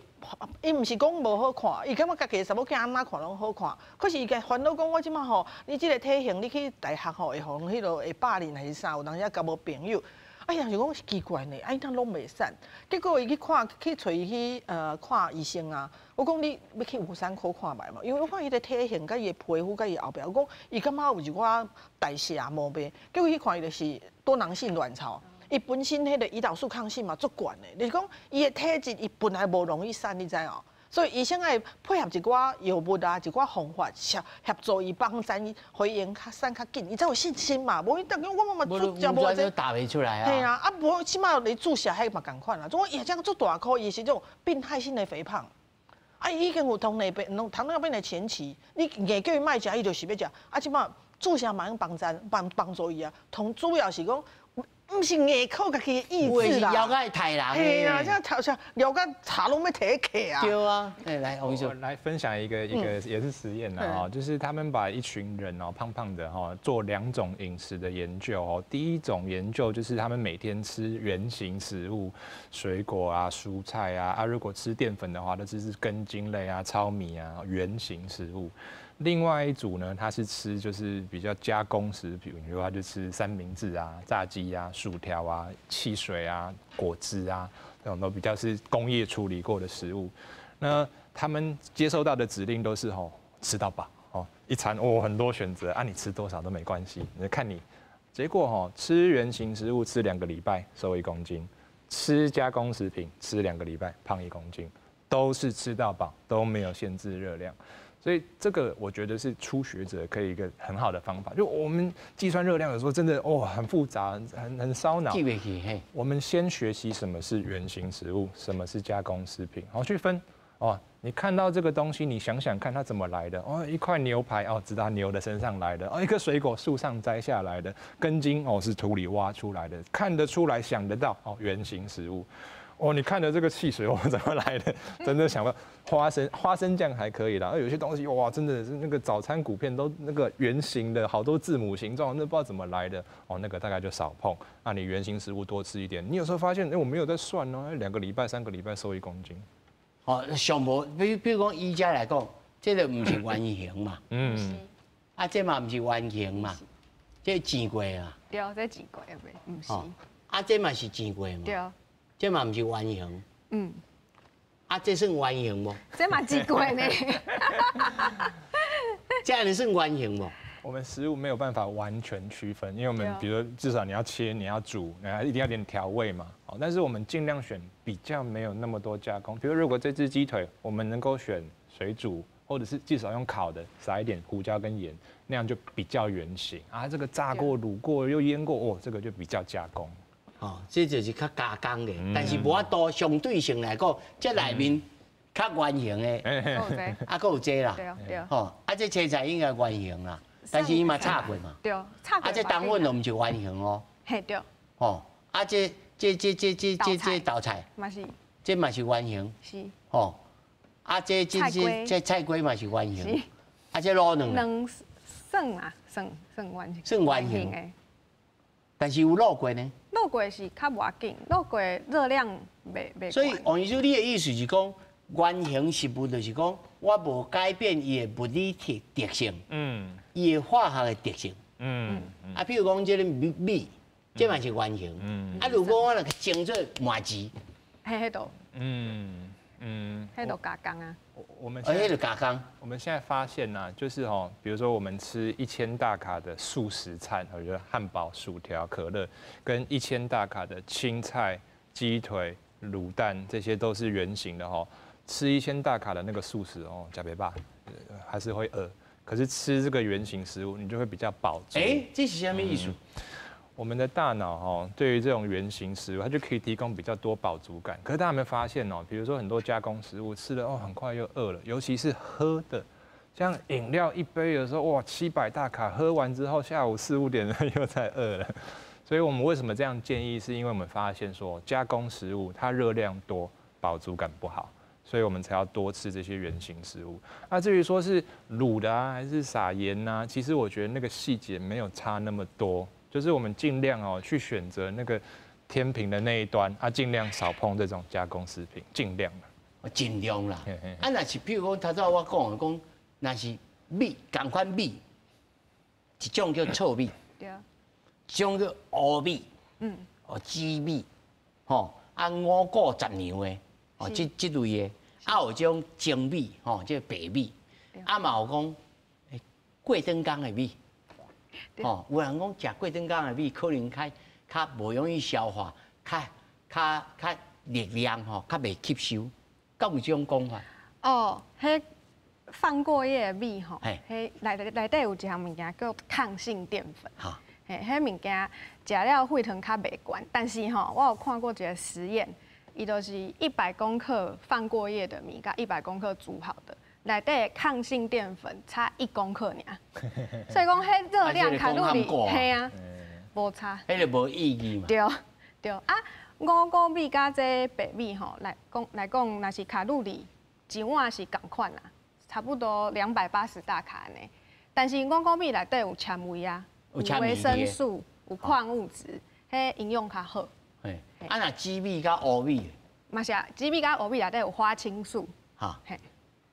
伊毋是講無好看，伊感覺家己的查某囝按怎看攏好看。可是伊家煩惱講，我這馬吼，你這個體型，你去大學吼會予彼落會霸凌還是啥？有當時交無朋友。哎呀，就講奇怪呢，啊伊哪攏袂瘦？結果伊去看去揣伊去看醫生啊。我講你欲去婦產科看覓嘛？因為我看伊的體型、佮伊的皮膚、佮伊後壁，我講伊感覺有一寡代謝毛病。結果去看伊就是多囊性卵巢。伊本身彼個胰島素抗性嘛足懸的，就是講伊的體質伊本來無容易瘦，你知無？所以醫生愛配合一寡藥物啊，一寡方法協協助伊幫咱回應較瘦較緊，伊才有信心嘛。無伊逐日我嘛嘛食無這，打袂出來啊。嘿啊，啊無起碼你注射彼嘛仝款啊。總伊這樣足大顆，伊是這種病態性的肥胖。啊，伊已經有糖尿病、糖尿病的前期，你硬叫伊莫食，伊就是欲食。啊，這馬注射嘛用幫咱幫幫助伊啊。同主要是講，毋是硬靠家己的意志啦。了解太人。嘿啊，這頭像了解茶攏欲提起啊。對啊，來，王醫生來分享一個也是實驗啦哈，就是他們把一群人哦胖胖的哈做兩種飲食的研究哦。第一種研究就是他們每天吃原型食物，水果啊、蔬菜啊，啊如果吃澱粉的話，那就是根莖類啊、糙米啊，原型食物。另外一組呢，他是吃就是比較加工食品，比如他就吃三明治啊、炸雞啊、薯條啊、汽水啊、果汁啊，這種都比較是工業處理過的食物。那他們接受到的指令都是吼吃到飽哦，一餐哦很多選擇啊，你吃多少都沒關係，你看你。結果吼吃原型食物吃2個禮拜瘦1公斤，吃加工食品吃2個禮拜胖1公斤，都是吃到飽，都沒有限制熱量。所以這個我覺得是初學者可以一個很好的方法。就我們計算熱量的時候，真的哦很複雜，很燒腦。記袂起嘿。我們先學習什麼是原型食物，什麼是加工食品，好去分哦。你看到這個東西，你想想看它怎麼來的哦？一塊牛排哦，知道牛的身上來的哦；一顆水果樹上摘下來的，根莖哦是土裡挖出來的，看得出來，想得到哦，原型食物。哦，你看的這個汽水，我怎麼來的？真的想不到，花生醬還可以啦。有些東西哇，真的是那個早餐谷片都那個圓形的，好多字母形狀，那不知道怎麼來的。哦，那個大概就少碰。那你原型食物多吃一點。你有時候發現，哎，我沒有在算哦，2個禮拜、3個禮拜瘦1公斤。哦，上無，比如講醫家來講，這個毋是原型嘛。嗯。啊，這嘛毋是原型嘛，這煎過啊。對，這煎過的，毋是。啊，這嘛是煎過嘛。對。這嘛毋是原型。嗯。啊，這算原型無？這嘛煎過呢。這樣算原型無？我們食物沒有辦法完全區分，因為我們比如說至少你要切，你要煮，一定要點調味嘛。好，但是我們盡量選比較沒有那麼多加工。比如如果這隻雞腿，我們能夠選水煮，或者是至少用烤的，撒一點胡椒跟鹽，那樣就比較原型。啊，這個炸過、滷過又醃過，哦，這個就比較加工。哦，這就是較加工的，但是無法度相對性來講，這內面較原型的，啊，閣有這啦，吼，啊，這青菜應該原型啦，但是伊嘛炒過嘛，對，炒過。啊，這冬粉就毋是原型哦，嘿對。吼，啊，這豆菜，嘛是，這嘛是原型，是，吼，啊，這菜瓜嘛是原型，啊，這滷卵，卵算啊，算算原型，算原型。但是有滷過呢？滷過是較無要緊，滷過熱量袂。所以王醫師，你的意思是講，原型食物就是講，我無改變伊的物理特性，伊的化學的特性，啊，比如講這個米，這嘛是原型，啊，如果我若蒸做麻糍，彼都，彼都加工啊。我們彼就加工。我們現在發現呢，就是哦，比如說我們吃1000大卡的素食餐，我覺得漢堡、薯條、可樂，跟1000大卡的青菜、雞腿、滷蛋，這些都是原型的哈。吃1000大卡的那個素食哦，呷袂飽，還是會餓。可是吃這個原型食物，你就會比較飽足。哎，這是啥物意思？我們的大腦哈，對於這種原型食物，它就可以提供比較多飽足感。可是大家有沒有發現哦？比如說很多加工食物吃了哦，很快又餓了，尤其是喝的，像飲料一杯，有時候哇700大卡，喝完之後下午4、5點又在餓了。所以我們為什麼這樣建議？是因為我們發現說加工食物它熱量多，飽足感不好。所以我們才要多吃這些原型食物。那至於說是滷的啊，還是撒鹽啊，其實我覺得那個細節沒有差那麼多，就是我們盡量哦去選擇那個天平的那一端啊，盡量少碰這種加工食品，盡量。盡量啦。啊，若是譬如講，頭拄我講的講，若是米仝款米，一種叫糙米，一種叫烏米，哦紫米，吼啊五穀雜糧的，哦這類的，啊有這種精米，吼這個白米，啊嘛有講過轉工的米，吼有人講食過轉工的米可能較無容易消化，較熱量吼較袂吸收，敢有這種講法？哦，彼放過夜的米吼，彼內底有一項物件叫抗性澱粉。嘿，彼物件食了血糖較袂懸，但是吼，我有看過一個實驗，伊就是100公克放過夜的米，佮100公克煮好的，內底抗性澱粉差1公克爾，所以講彼熱量卡路里，嘿啊，無差。彼個無意義嘛。對對啊，五穀米佮這白米吼來講，若是卡路里一碗是仝款啦，差不多280大卡按呢。但是五穀米內底有纖維啊，有維生素，有礦物質，彼營養較好。嘿，啊，若紫米佮烏米，嘛是啊，紫米佮烏米內底有花青素。哈，嘿，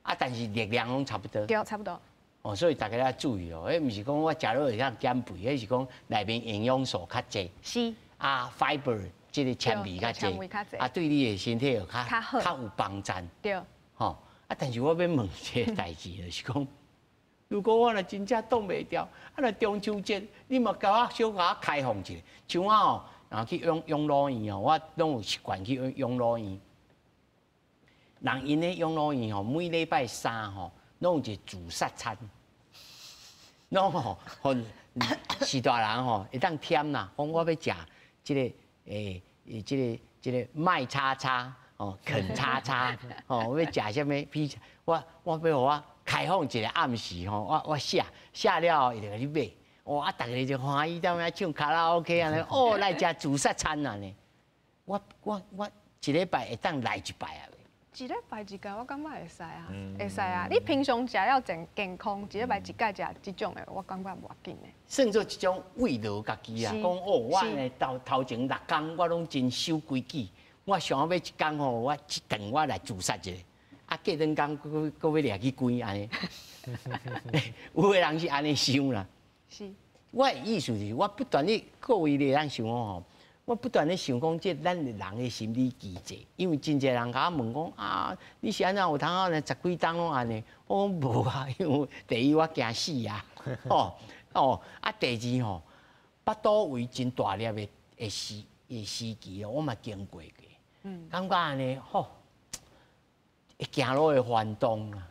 啊，但是熱量攏差不多。對，差不多。哦，所以大家要注意哦，彼毋是講我食落會當減肥，彼是講內面營養素較濟。是。啊，fiber 這個纖維較濟，啊，對你的身體又較有幫助。對。吼，啊，但是我欲問一个代誌，就是講，如果我若真正擋袂牢，啊，若中秋節你嘛共我小可開放一下，像我哦，然後去養老院哦，我攏有習慣去養老院。人𪜶咧養老院吼，每禮拜三吼，攏有一個自殺餐，攏吼，予序大人吼會當添啦，講我欲食這个這個麥叉叉哦，肯叉叉哦，我欲食啥物披薩，我欲予我開放一個暗時吼，我寫寫了後，伊就共你買，哇，啊，逐家就歡喜，踮遐唱卡拉 OK 按呢，哦，來食自殺餐按呢，我一禮拜會當來一擺啊？一禮拜一擺，我感覺會使啊，會使啊。你平常食了健康，一禮拜一擺食這種的，我感覺無要緊的。算做一種慰勞家己啊，講哦，我呢頭前六工我攏真守規矩，我想欲一工吼，我一頓我來自殺一下，啊，過兩工閣欲掠去關按呢。有的人是按呢想啦。是。我的意思是，我不斷咧各位咧通想吼。我不斷咧想講，這咱人的心理機制，因為真濟人共我問講啊，你是按怎有通按呢十幾冬攏按呢？我講無啊，因為第一我驚死啊，哦哦啊，第二吼，腹肚胃真大粒的時期哦，我嘛經過過，感覺按呢吼，行路會翻動啦，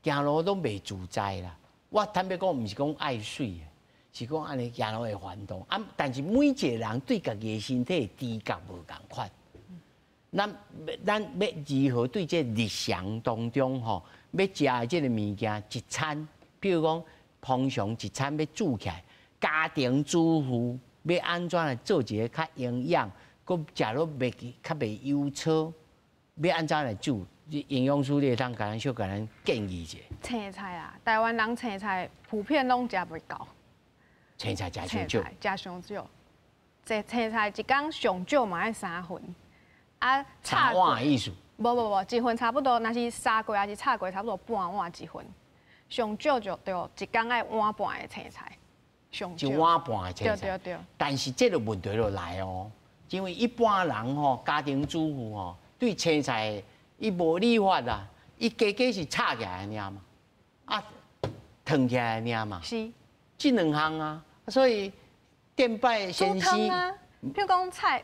行路攏袂自在啦。我坦白講，毋是講愛媠。是講按呢行路會翻動啊，但是每一個人對家己的身體的知覺無仝款。咱欲如何對這日常當中吼，欲食的這個物件一餐，比如講平常一餐欲煮起來，家庭主婦欲按怎來做一个較營養，閣食落袂較袂油臊，欲按怎來煮？營養師你會當共咱小共咱建議一下。青菜啊，台灣人青菜普遍攏食袂夠。青菜食傷少，食傷少。這青菜一工上少嘛愛三份，啊，三碗的意思？無無無，一份差不多，若是砂鍋抑是炒鍋，差不多半碗一份。上少就對一工愛碗半的青菜，上少。一碗半的青菜。對對對。但是這個問題就來哦，因為一般人吼，家庭主婦吼，對青菜伊無理法啦，伊加加是炒起來爾嘛，啊，燙起來爾嘛。是。這兩項啊，所以頂擺先生啊，譬如講菜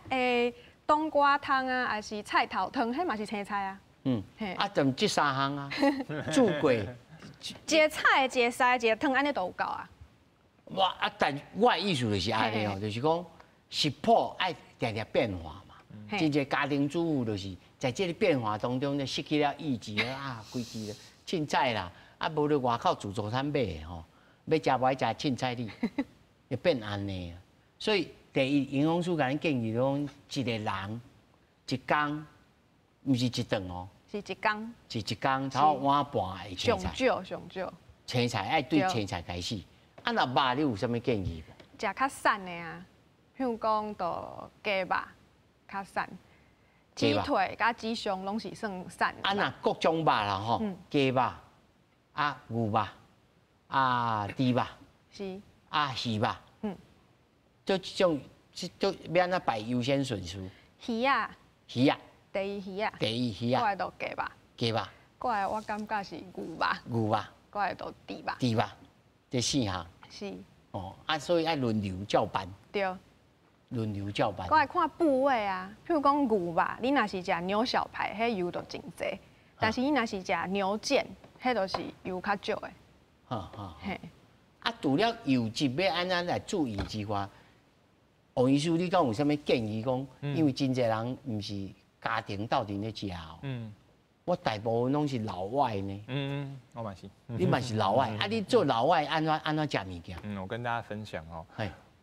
冬瓜湯啊，抑是菜頭湯，彼嘛是青菜啊。啊，就這三項啊，煮過。一个炒的，一个燒的，一个湯，按呢都有夠啊。我啊，但我的意思就是按呢哦，就是講食譜愛定定變化嘛。真濟家庭主婦就是在這个變化當中咧，失去了意志啊，規氣了，凊彩啦，啊，無咧外口自助餐買的吼。欲食無愛食凊彩你，會變按呢。所以第一，營養師共咱建議講，一個人一工，毋是一頓哦，是一工。是一工，差不多碗半的青菜。上少上少。青菜爱对青菜开始。啊，若肉你有啥物建议无？食较瘦的啊，譬如讲，就鸡肉较瘦，鸡腿佮鸡胸拢是算瘦。啊，若各种肉啦吼，鸡肉、啊牛肉、啊猪肉，啊鱼肉，这种这都欲按怎排优先顺序？鱼仔。鱼仔。第一鱼仔。第一鱼仔。过来就鸡肉。鸡肉。过来我感觉是牛肉。牛肉。过来就猪肉。猪肉，这四项。是。哦，啊，所以爱轮流照办。对。轮流照办。我爱看部位啊，譬如讲牛肉，你若是食牛小排，彼油就真济；但是你若是食牛腱，彼就是油较少的。哈哈。嘿。啊，除了油脂欲按怎来注意之外，王医师，你敢有啥物建议讲？因为真济人毋是家庭斗阵咧食哦。我大部分拢是老外呢。我嘛是。你嘛是老外，啊？你做老外按怎按怎食物件？嗯，我跟大家分享哦。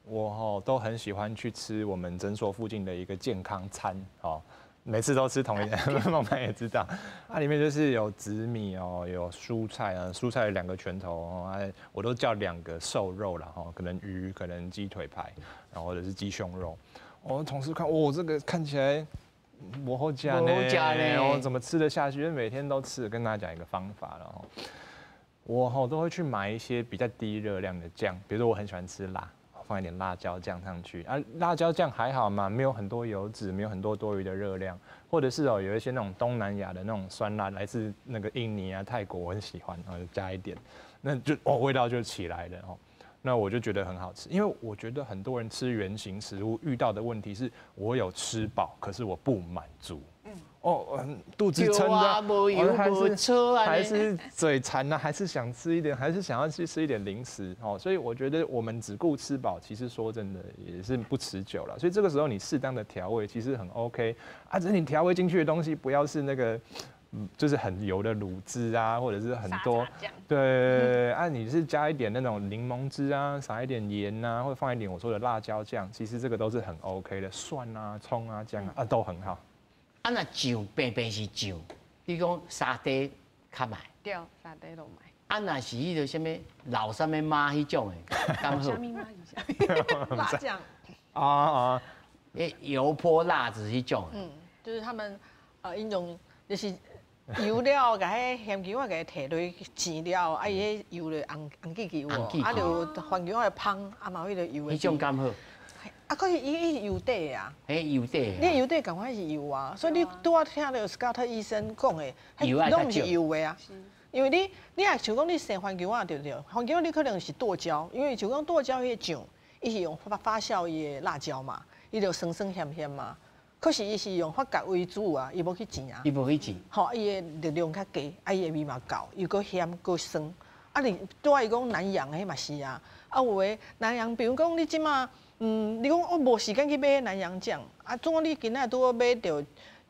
我吼都很喜欢去吃我们诊所附近的一个健康餐哦，每次都吃同一家，孟曼也知道，它里面就是有紫米哦，有蔬菜啊，蔬菜两个拳头哦，我都叫两个瘦肉啦哈，可能鱼，可能鸡腿排，然后或者是鸡胸肉。我同事看，哦，这个看起来无好食呢，我怎么吃得下去？因为每天都吃，跟大家讲一个方法了哈。我吼都会去买一些比较低热量的酱，比如说我很喜欢吃辣。放一点辣椒酱上去啊，辣椒酱还好嘛，没有很多油脂，没有很多多余的热量，或者是哦，有一些那种东南亚的那种酸辣，来自那个印尼啊、泰国，我很喜欢，然后就加一点，那就哦味道就起来了哦，那我就觉得很好吃，因为我觉得很多人吃原型食物遇到的问题是，我有吃饱，可是我不满足。哦，肚子撑着，还是嘴馋呢，还是想吃一点，还是想要去吃一点零食哦。所以我觉得我们只顾吃饱，其实说真的也是不持久了。所以这个时候你适当的调味其实很 OK 啊，只是你调味进去的东西不要是那个，就是很油的卤汁啊，或者是很多，对，啊，你是加一点那种柠檬汁啊，撒一点盐啊，或者放一点我说的辣椒酱，其实这个都是很 OK 的，蒜啊、葱啊、姜啊，啊都很好。啊，若酱平平是酱，你讲沙茶较歹。对，沙茶都歹。啊，若是彼个啥物老啥物妈彼种的，敢好？啥物妈是啥？辣酱。啊啊，欸，油泼辣子彼种。嗯，就是他们𪜶用就是油了，共彼咸球仔共提落去煎了，啊，伊彼油就红红记记有无？啊，就番茄仔的芳，啊嘛彼个油的。彼种敢好？啊，可是伊伊油底啊，欸，油底，你油底仝款是油啊，所以你拄仔听著斯嘉特医生讲的，拢毋是油的啊。因为你若像讲你生番茄仔对不对？番茄仔你可能是剁椒，因为像讲剁椒彼个酱，伊是用发酵伊的辣椒嘛，伊就酸酸咸咸嘛。可是伊是用发酵为主啊，伊无去煎啊。伊无去煎。吼，伊的热量较低，啊，伊的味嘛够，又阁咸阁酸。啊，你拄仔伊讲南洋彼嘛是啊，啊有的南洋，比如讲你这马。你讲我无时间去买南洋酱，啊，总讲你今仔拄好买著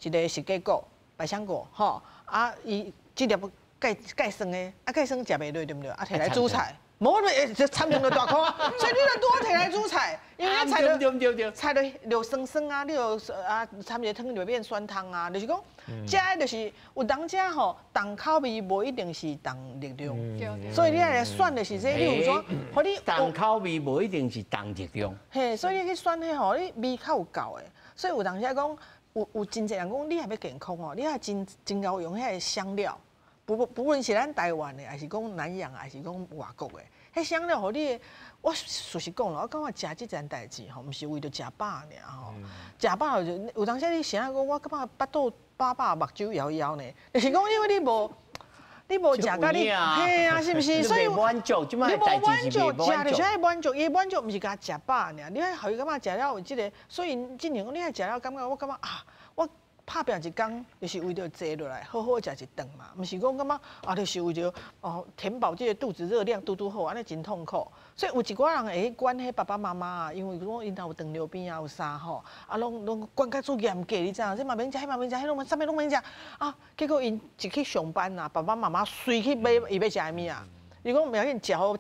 一个释迦果、百香果，吼，啊，伊这粒盖盖酸的，啊，盖酸食袂落，对毋对？啊，提来煮菜，无就掺成就大箍，所以你就拄好提来煮菜，因为菜就菜就落酸酸啊，你就啊掺一个汤就变酸汤啊，就是讲，食的就是有当时吼，重口味无一定是重热量，所以你爱来选的是这，例如说，予你重口味无一定是重热量，嘿，所以你去选彼吼，你味较有够的，所以有当时讲，有真济人讲，你若欲健康哦，你爱真真𠢕用彼个香料。不论是咱台湾的，还是讲南洋，还是讲外国的，彼香料予你，我事实讲啦，我感觉食这件代志吼，毋是为著食饱尔吼，食饱就有当时你啥讲，我感觉腹肚饱饱，目睭枵枵呢，就是讲因为你无食甲你，嘿啊，是毋是？所以满足，你无满足，食就是爱满足，伊满足毋是共食饱尔，你爱予伊感觉食了有这个，所以进前讲你爱食了感觉，我感觉啊，我拍拚一工，就是为著坐落来好好食一顿嘛，毋是讲感觉啊，就是为著哦填饱这个肚子热量拄拄好，按呢真痛苦。所以有一寡人会去管彼爸爸妈妈啊，因为讲𪜶兜有糖尿病啊，有啥吼，啊拢拢管甲足严格，你知影？这嘛免食，彼嘛免食，彼拢啥物拢免食啊。结果𪜶一去上班啊，爸爸妈妈随去买伊欲食的物仔，伊讲袂要紧，食予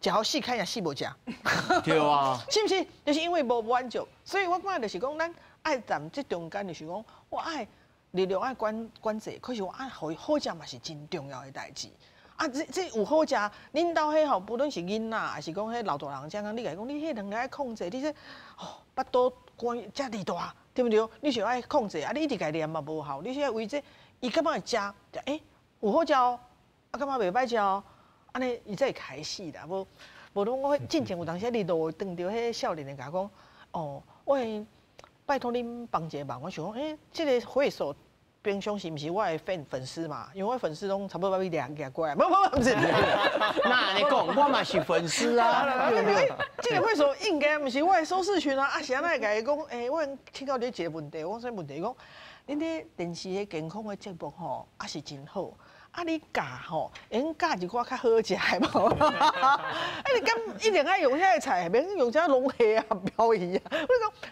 食予死看也死无食。对啊，是毋是？就是因为无满足，所以我感觉就是讲咱爱踮这中间，就是讲我爱热量爱管管制，可是我爱予伊好食嘛是真重要的代志。啊，这有好食，恁兜彼吼，不论是囡仔，还是讲彼老大人，这样你共伊讲，你彼两个爱控制，你这哦，腹肚关遮尔大，对毋对？你是爱控制，啊，你一直共念嘛无效，你是爱为这，伊感觉会食，欸，有好食哦，啊，感觉袂歹食哦，按呢伊才会开始啦，无无拢我进前有当时伫路拄著彼少年的共我讲，哦，我拜托恁帮一个忙，我想讲，欸，这个会所平常时毋是我的粉丝嘛，因为我粉丝拢差不多欲掠掠过来，无无毋是。那按呢讲，我嘛是粉丝啊。对对，这个会所应该毋是我的收视群啊，啊是按怎会共伊讲？欸，我请教你一个问题，我讲啥问题？伊讲，恁咧电视的健康的节目吼，啊是真好，啊你教吼，会用教一寡较好食的无？啊你敢一定爱用遐个菜，免用啥龙虾啊、鮑鱼啊？我讲。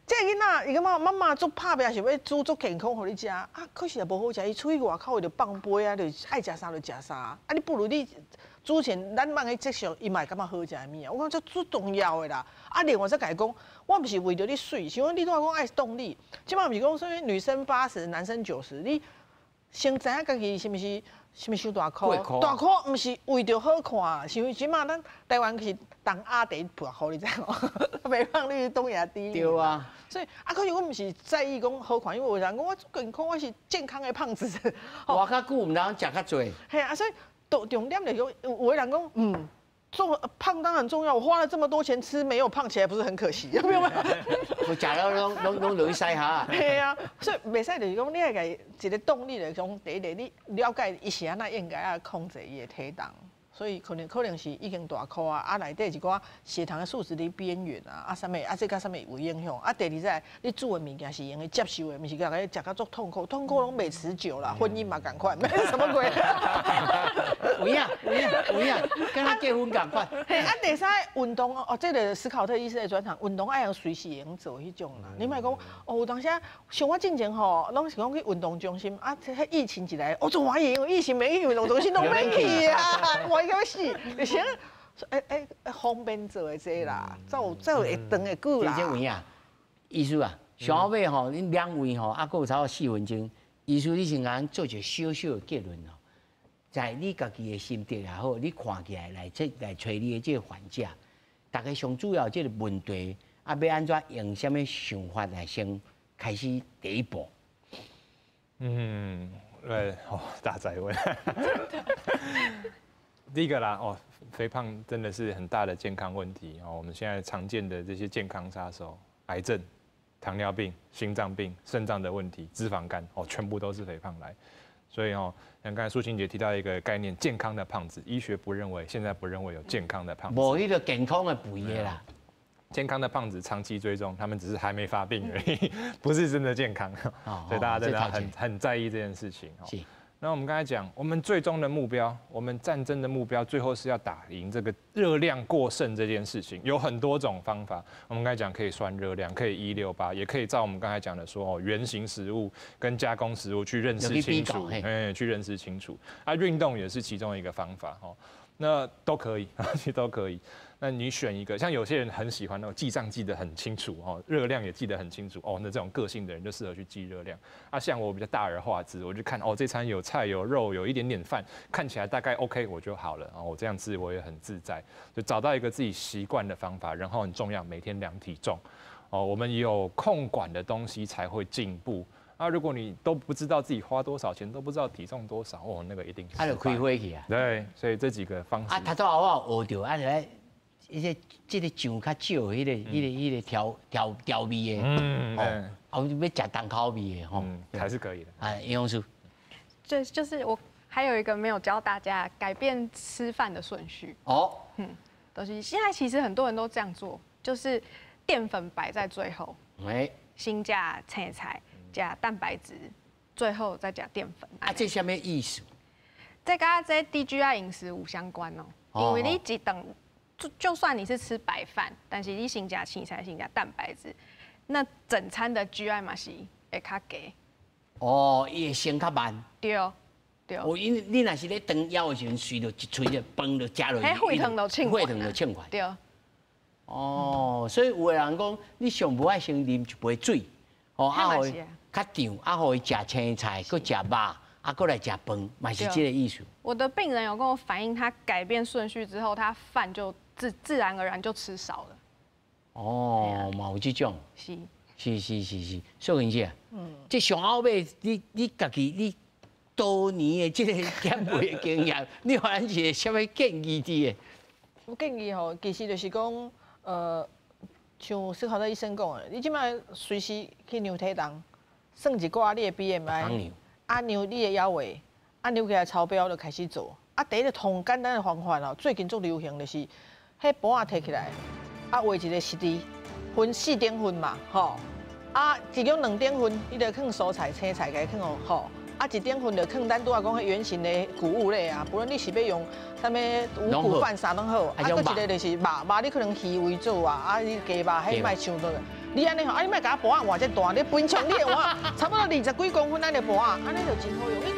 这个囡仔，伊感觉妈妈足拍拚，想欲煮足健康予你食，啊，可是也无好食。伊出去外口，伊就放飞啊，就爱食啥就食啥。啊，你不如你煮前，咱放去接受，伊嘛会感觉好食的物件。我讲这足重要的啦。啊，另外再共伊讲，我毋是为著你媠，是讲你拄仔讲爱动力。这摆毋是讲啥物女生80，男生90，你先知影家己是毋是是毋是伤大箍？大箍毋是为著好看，是因为这摆咱台湾是东亚第一大箍，你知无？肥胖率东亚第一。对啊。所以啊，可是我毋是在意讲好看，因为有人讲我健康，我是健康的胖子。活較久，毋通食較濟。嘿啊，所以重重点就是讲，有的人讲，重胖当然重要，我花了这么多钱吃，没有胖起来，不是很可惜？有没有？我食了拢拢拢落去屎哈。嘿啊，所以袂使就是讲，你爱共伊一个动力来讲，第一个你了解伊是按怎应该爱控制伊的体重。所以可能可能是已经大箍啊，啊内底一寡血糖的数值伫边缘啊，啊啥物啊这佮啥物有影响？啊第二个，你煮的物件是用得接受的，毋是共伊食甲足痛苦，痛苦拢袂持久啦，婚姻嘛仝款，没什么鬼。有影有影有影，敢若结婚仝款。嘿，啊第三运动哦，这个史考特医师的专长，运动爱用随时会用做彼种啦。你莫讲哦，有当时像我进前吼，拢是讲去运动中心啊，这疫情一来，我足欢喜，疫情免去运动中心拢免去啊，欢喜欲死，而且，欸欸方便做的这啦，才有才有会长会久啦。这有影，医师啊，上后尾吼，恁两位吼，啊，阁有差不多4分钟。医师，你先共咱做一个小小的结论哦。在你家己的心得也好，你看起来来这来揣你的这个患者，大家上主要这个问题，啊，欲按怎用啥物想法来先开始第一步？嗯，对，哦，大哉问。第一个啦，哦，肥胖真的是很大的健康问题哦。我们现在常见的这些健康杀手，癌症、糖尿病、心脏病、肾脏的问题、脂肪肝，哦，全部都是肥胖来。所以哦，像刚才素卿姐提到一个概念，健康的胖子，医学不认为，现在不认为有健康的胖子。无彼个健康的肥的啦。健康的胖子长期追踪，他们只是还没发病而已，不是真的健康。所以大家真的很在意这件事情。是。那我们刚才讲，我们最终的目标，我们战争的目标，最后是要打赢这个热量过剩这件事情。有很多种方法，我们刚才讲可以算热量，可以168，也可以照我们刚才讲的说哦，原型食物跟加工食物去认识清楚，哎，去认识清楚。啊，运动也是其中一个方法哦，那都可以，其实都可以。那你选一个，像有些人很喜欢那种记账记得很清楚哦，热量也记得很清楚哦，那这种个性的人就适合去记热量。啊，像我比较大而化之，我就看哦，这餐有菜有肉有一点点饭，看起来大概 OK 我就好了啊，我这样吃我也很自在。就找到一个自己习惯的方法，然后很重要，每天量体重哦，我们有控管的东西才会进步。啊，如果你都不知道自己花多少钱，都不知道体重多少，哦，那个一定啊，就开火去啊。对，所以这几个方式。啊，他都我学著，啊，来。一些这个酱较少，彼个调调味的，哦，啊，欲食重口味的吼，还是可以的。啊，营养师，这就是我还有一个没有教大家改变吃饭的顺序。哦，都是现在其实很多人都这样做，就是淀粉摆在最后，哎，先食青菜，食蛋白质，最后再食淀粉。啊，这啥物意思？这佮这低 GI 饮食有相关哦，因为你一顿。就算你是吃白饭，但是你先食青菜，先食蛋白质，那整餐的 GI 嘛是会较低。哦，伊会升较慢。对，对。哦，因为你若是咧断枵的时阵，随著一喙就饭就食落去，血糖就升血糖就升悬。对。哦，所以有的人讲，你上无爱先啉一杯水，哦，啊，較長，啊，予伊食青菜，閣食肉，啊，閣來食飯，嘛是這个意思。我的病人有跟我反映，他改變順序之後，他飯就自然而然就吃少了。哦，嘛有這種。是。是是是是，淑玲姐，這上後尾你家己你多年的這个減肥的經驗，你予咱一个啥物建議佇的？我建議吼，其實就是講，像史考特醫生講的，你這擺隨時去量體重，算一寡你的 BMI，啊量你的腰圍，啊量起來超標就開始做。啊，第一个上簡單的方法哦，最近足流行就是，彼盤仔提起來，啊畫一个十字，分四等份嘛，吼。啊，一種兩等份，你就放蔬菜、青菜，共伊放予吼。啊，一等份就放咱拄仔講彼原型的穀物類啊，不論你是欲用啥物五穀飯啥攏好。啊，閣一个就是肉，肉你可能魚為主啊，啊你雞肉彼莫傷多。你按呢吼，啊你莫共盤仔換遮大，你平常你的碗差不多二十幾公分按呢盤仔，按呢就真好用。你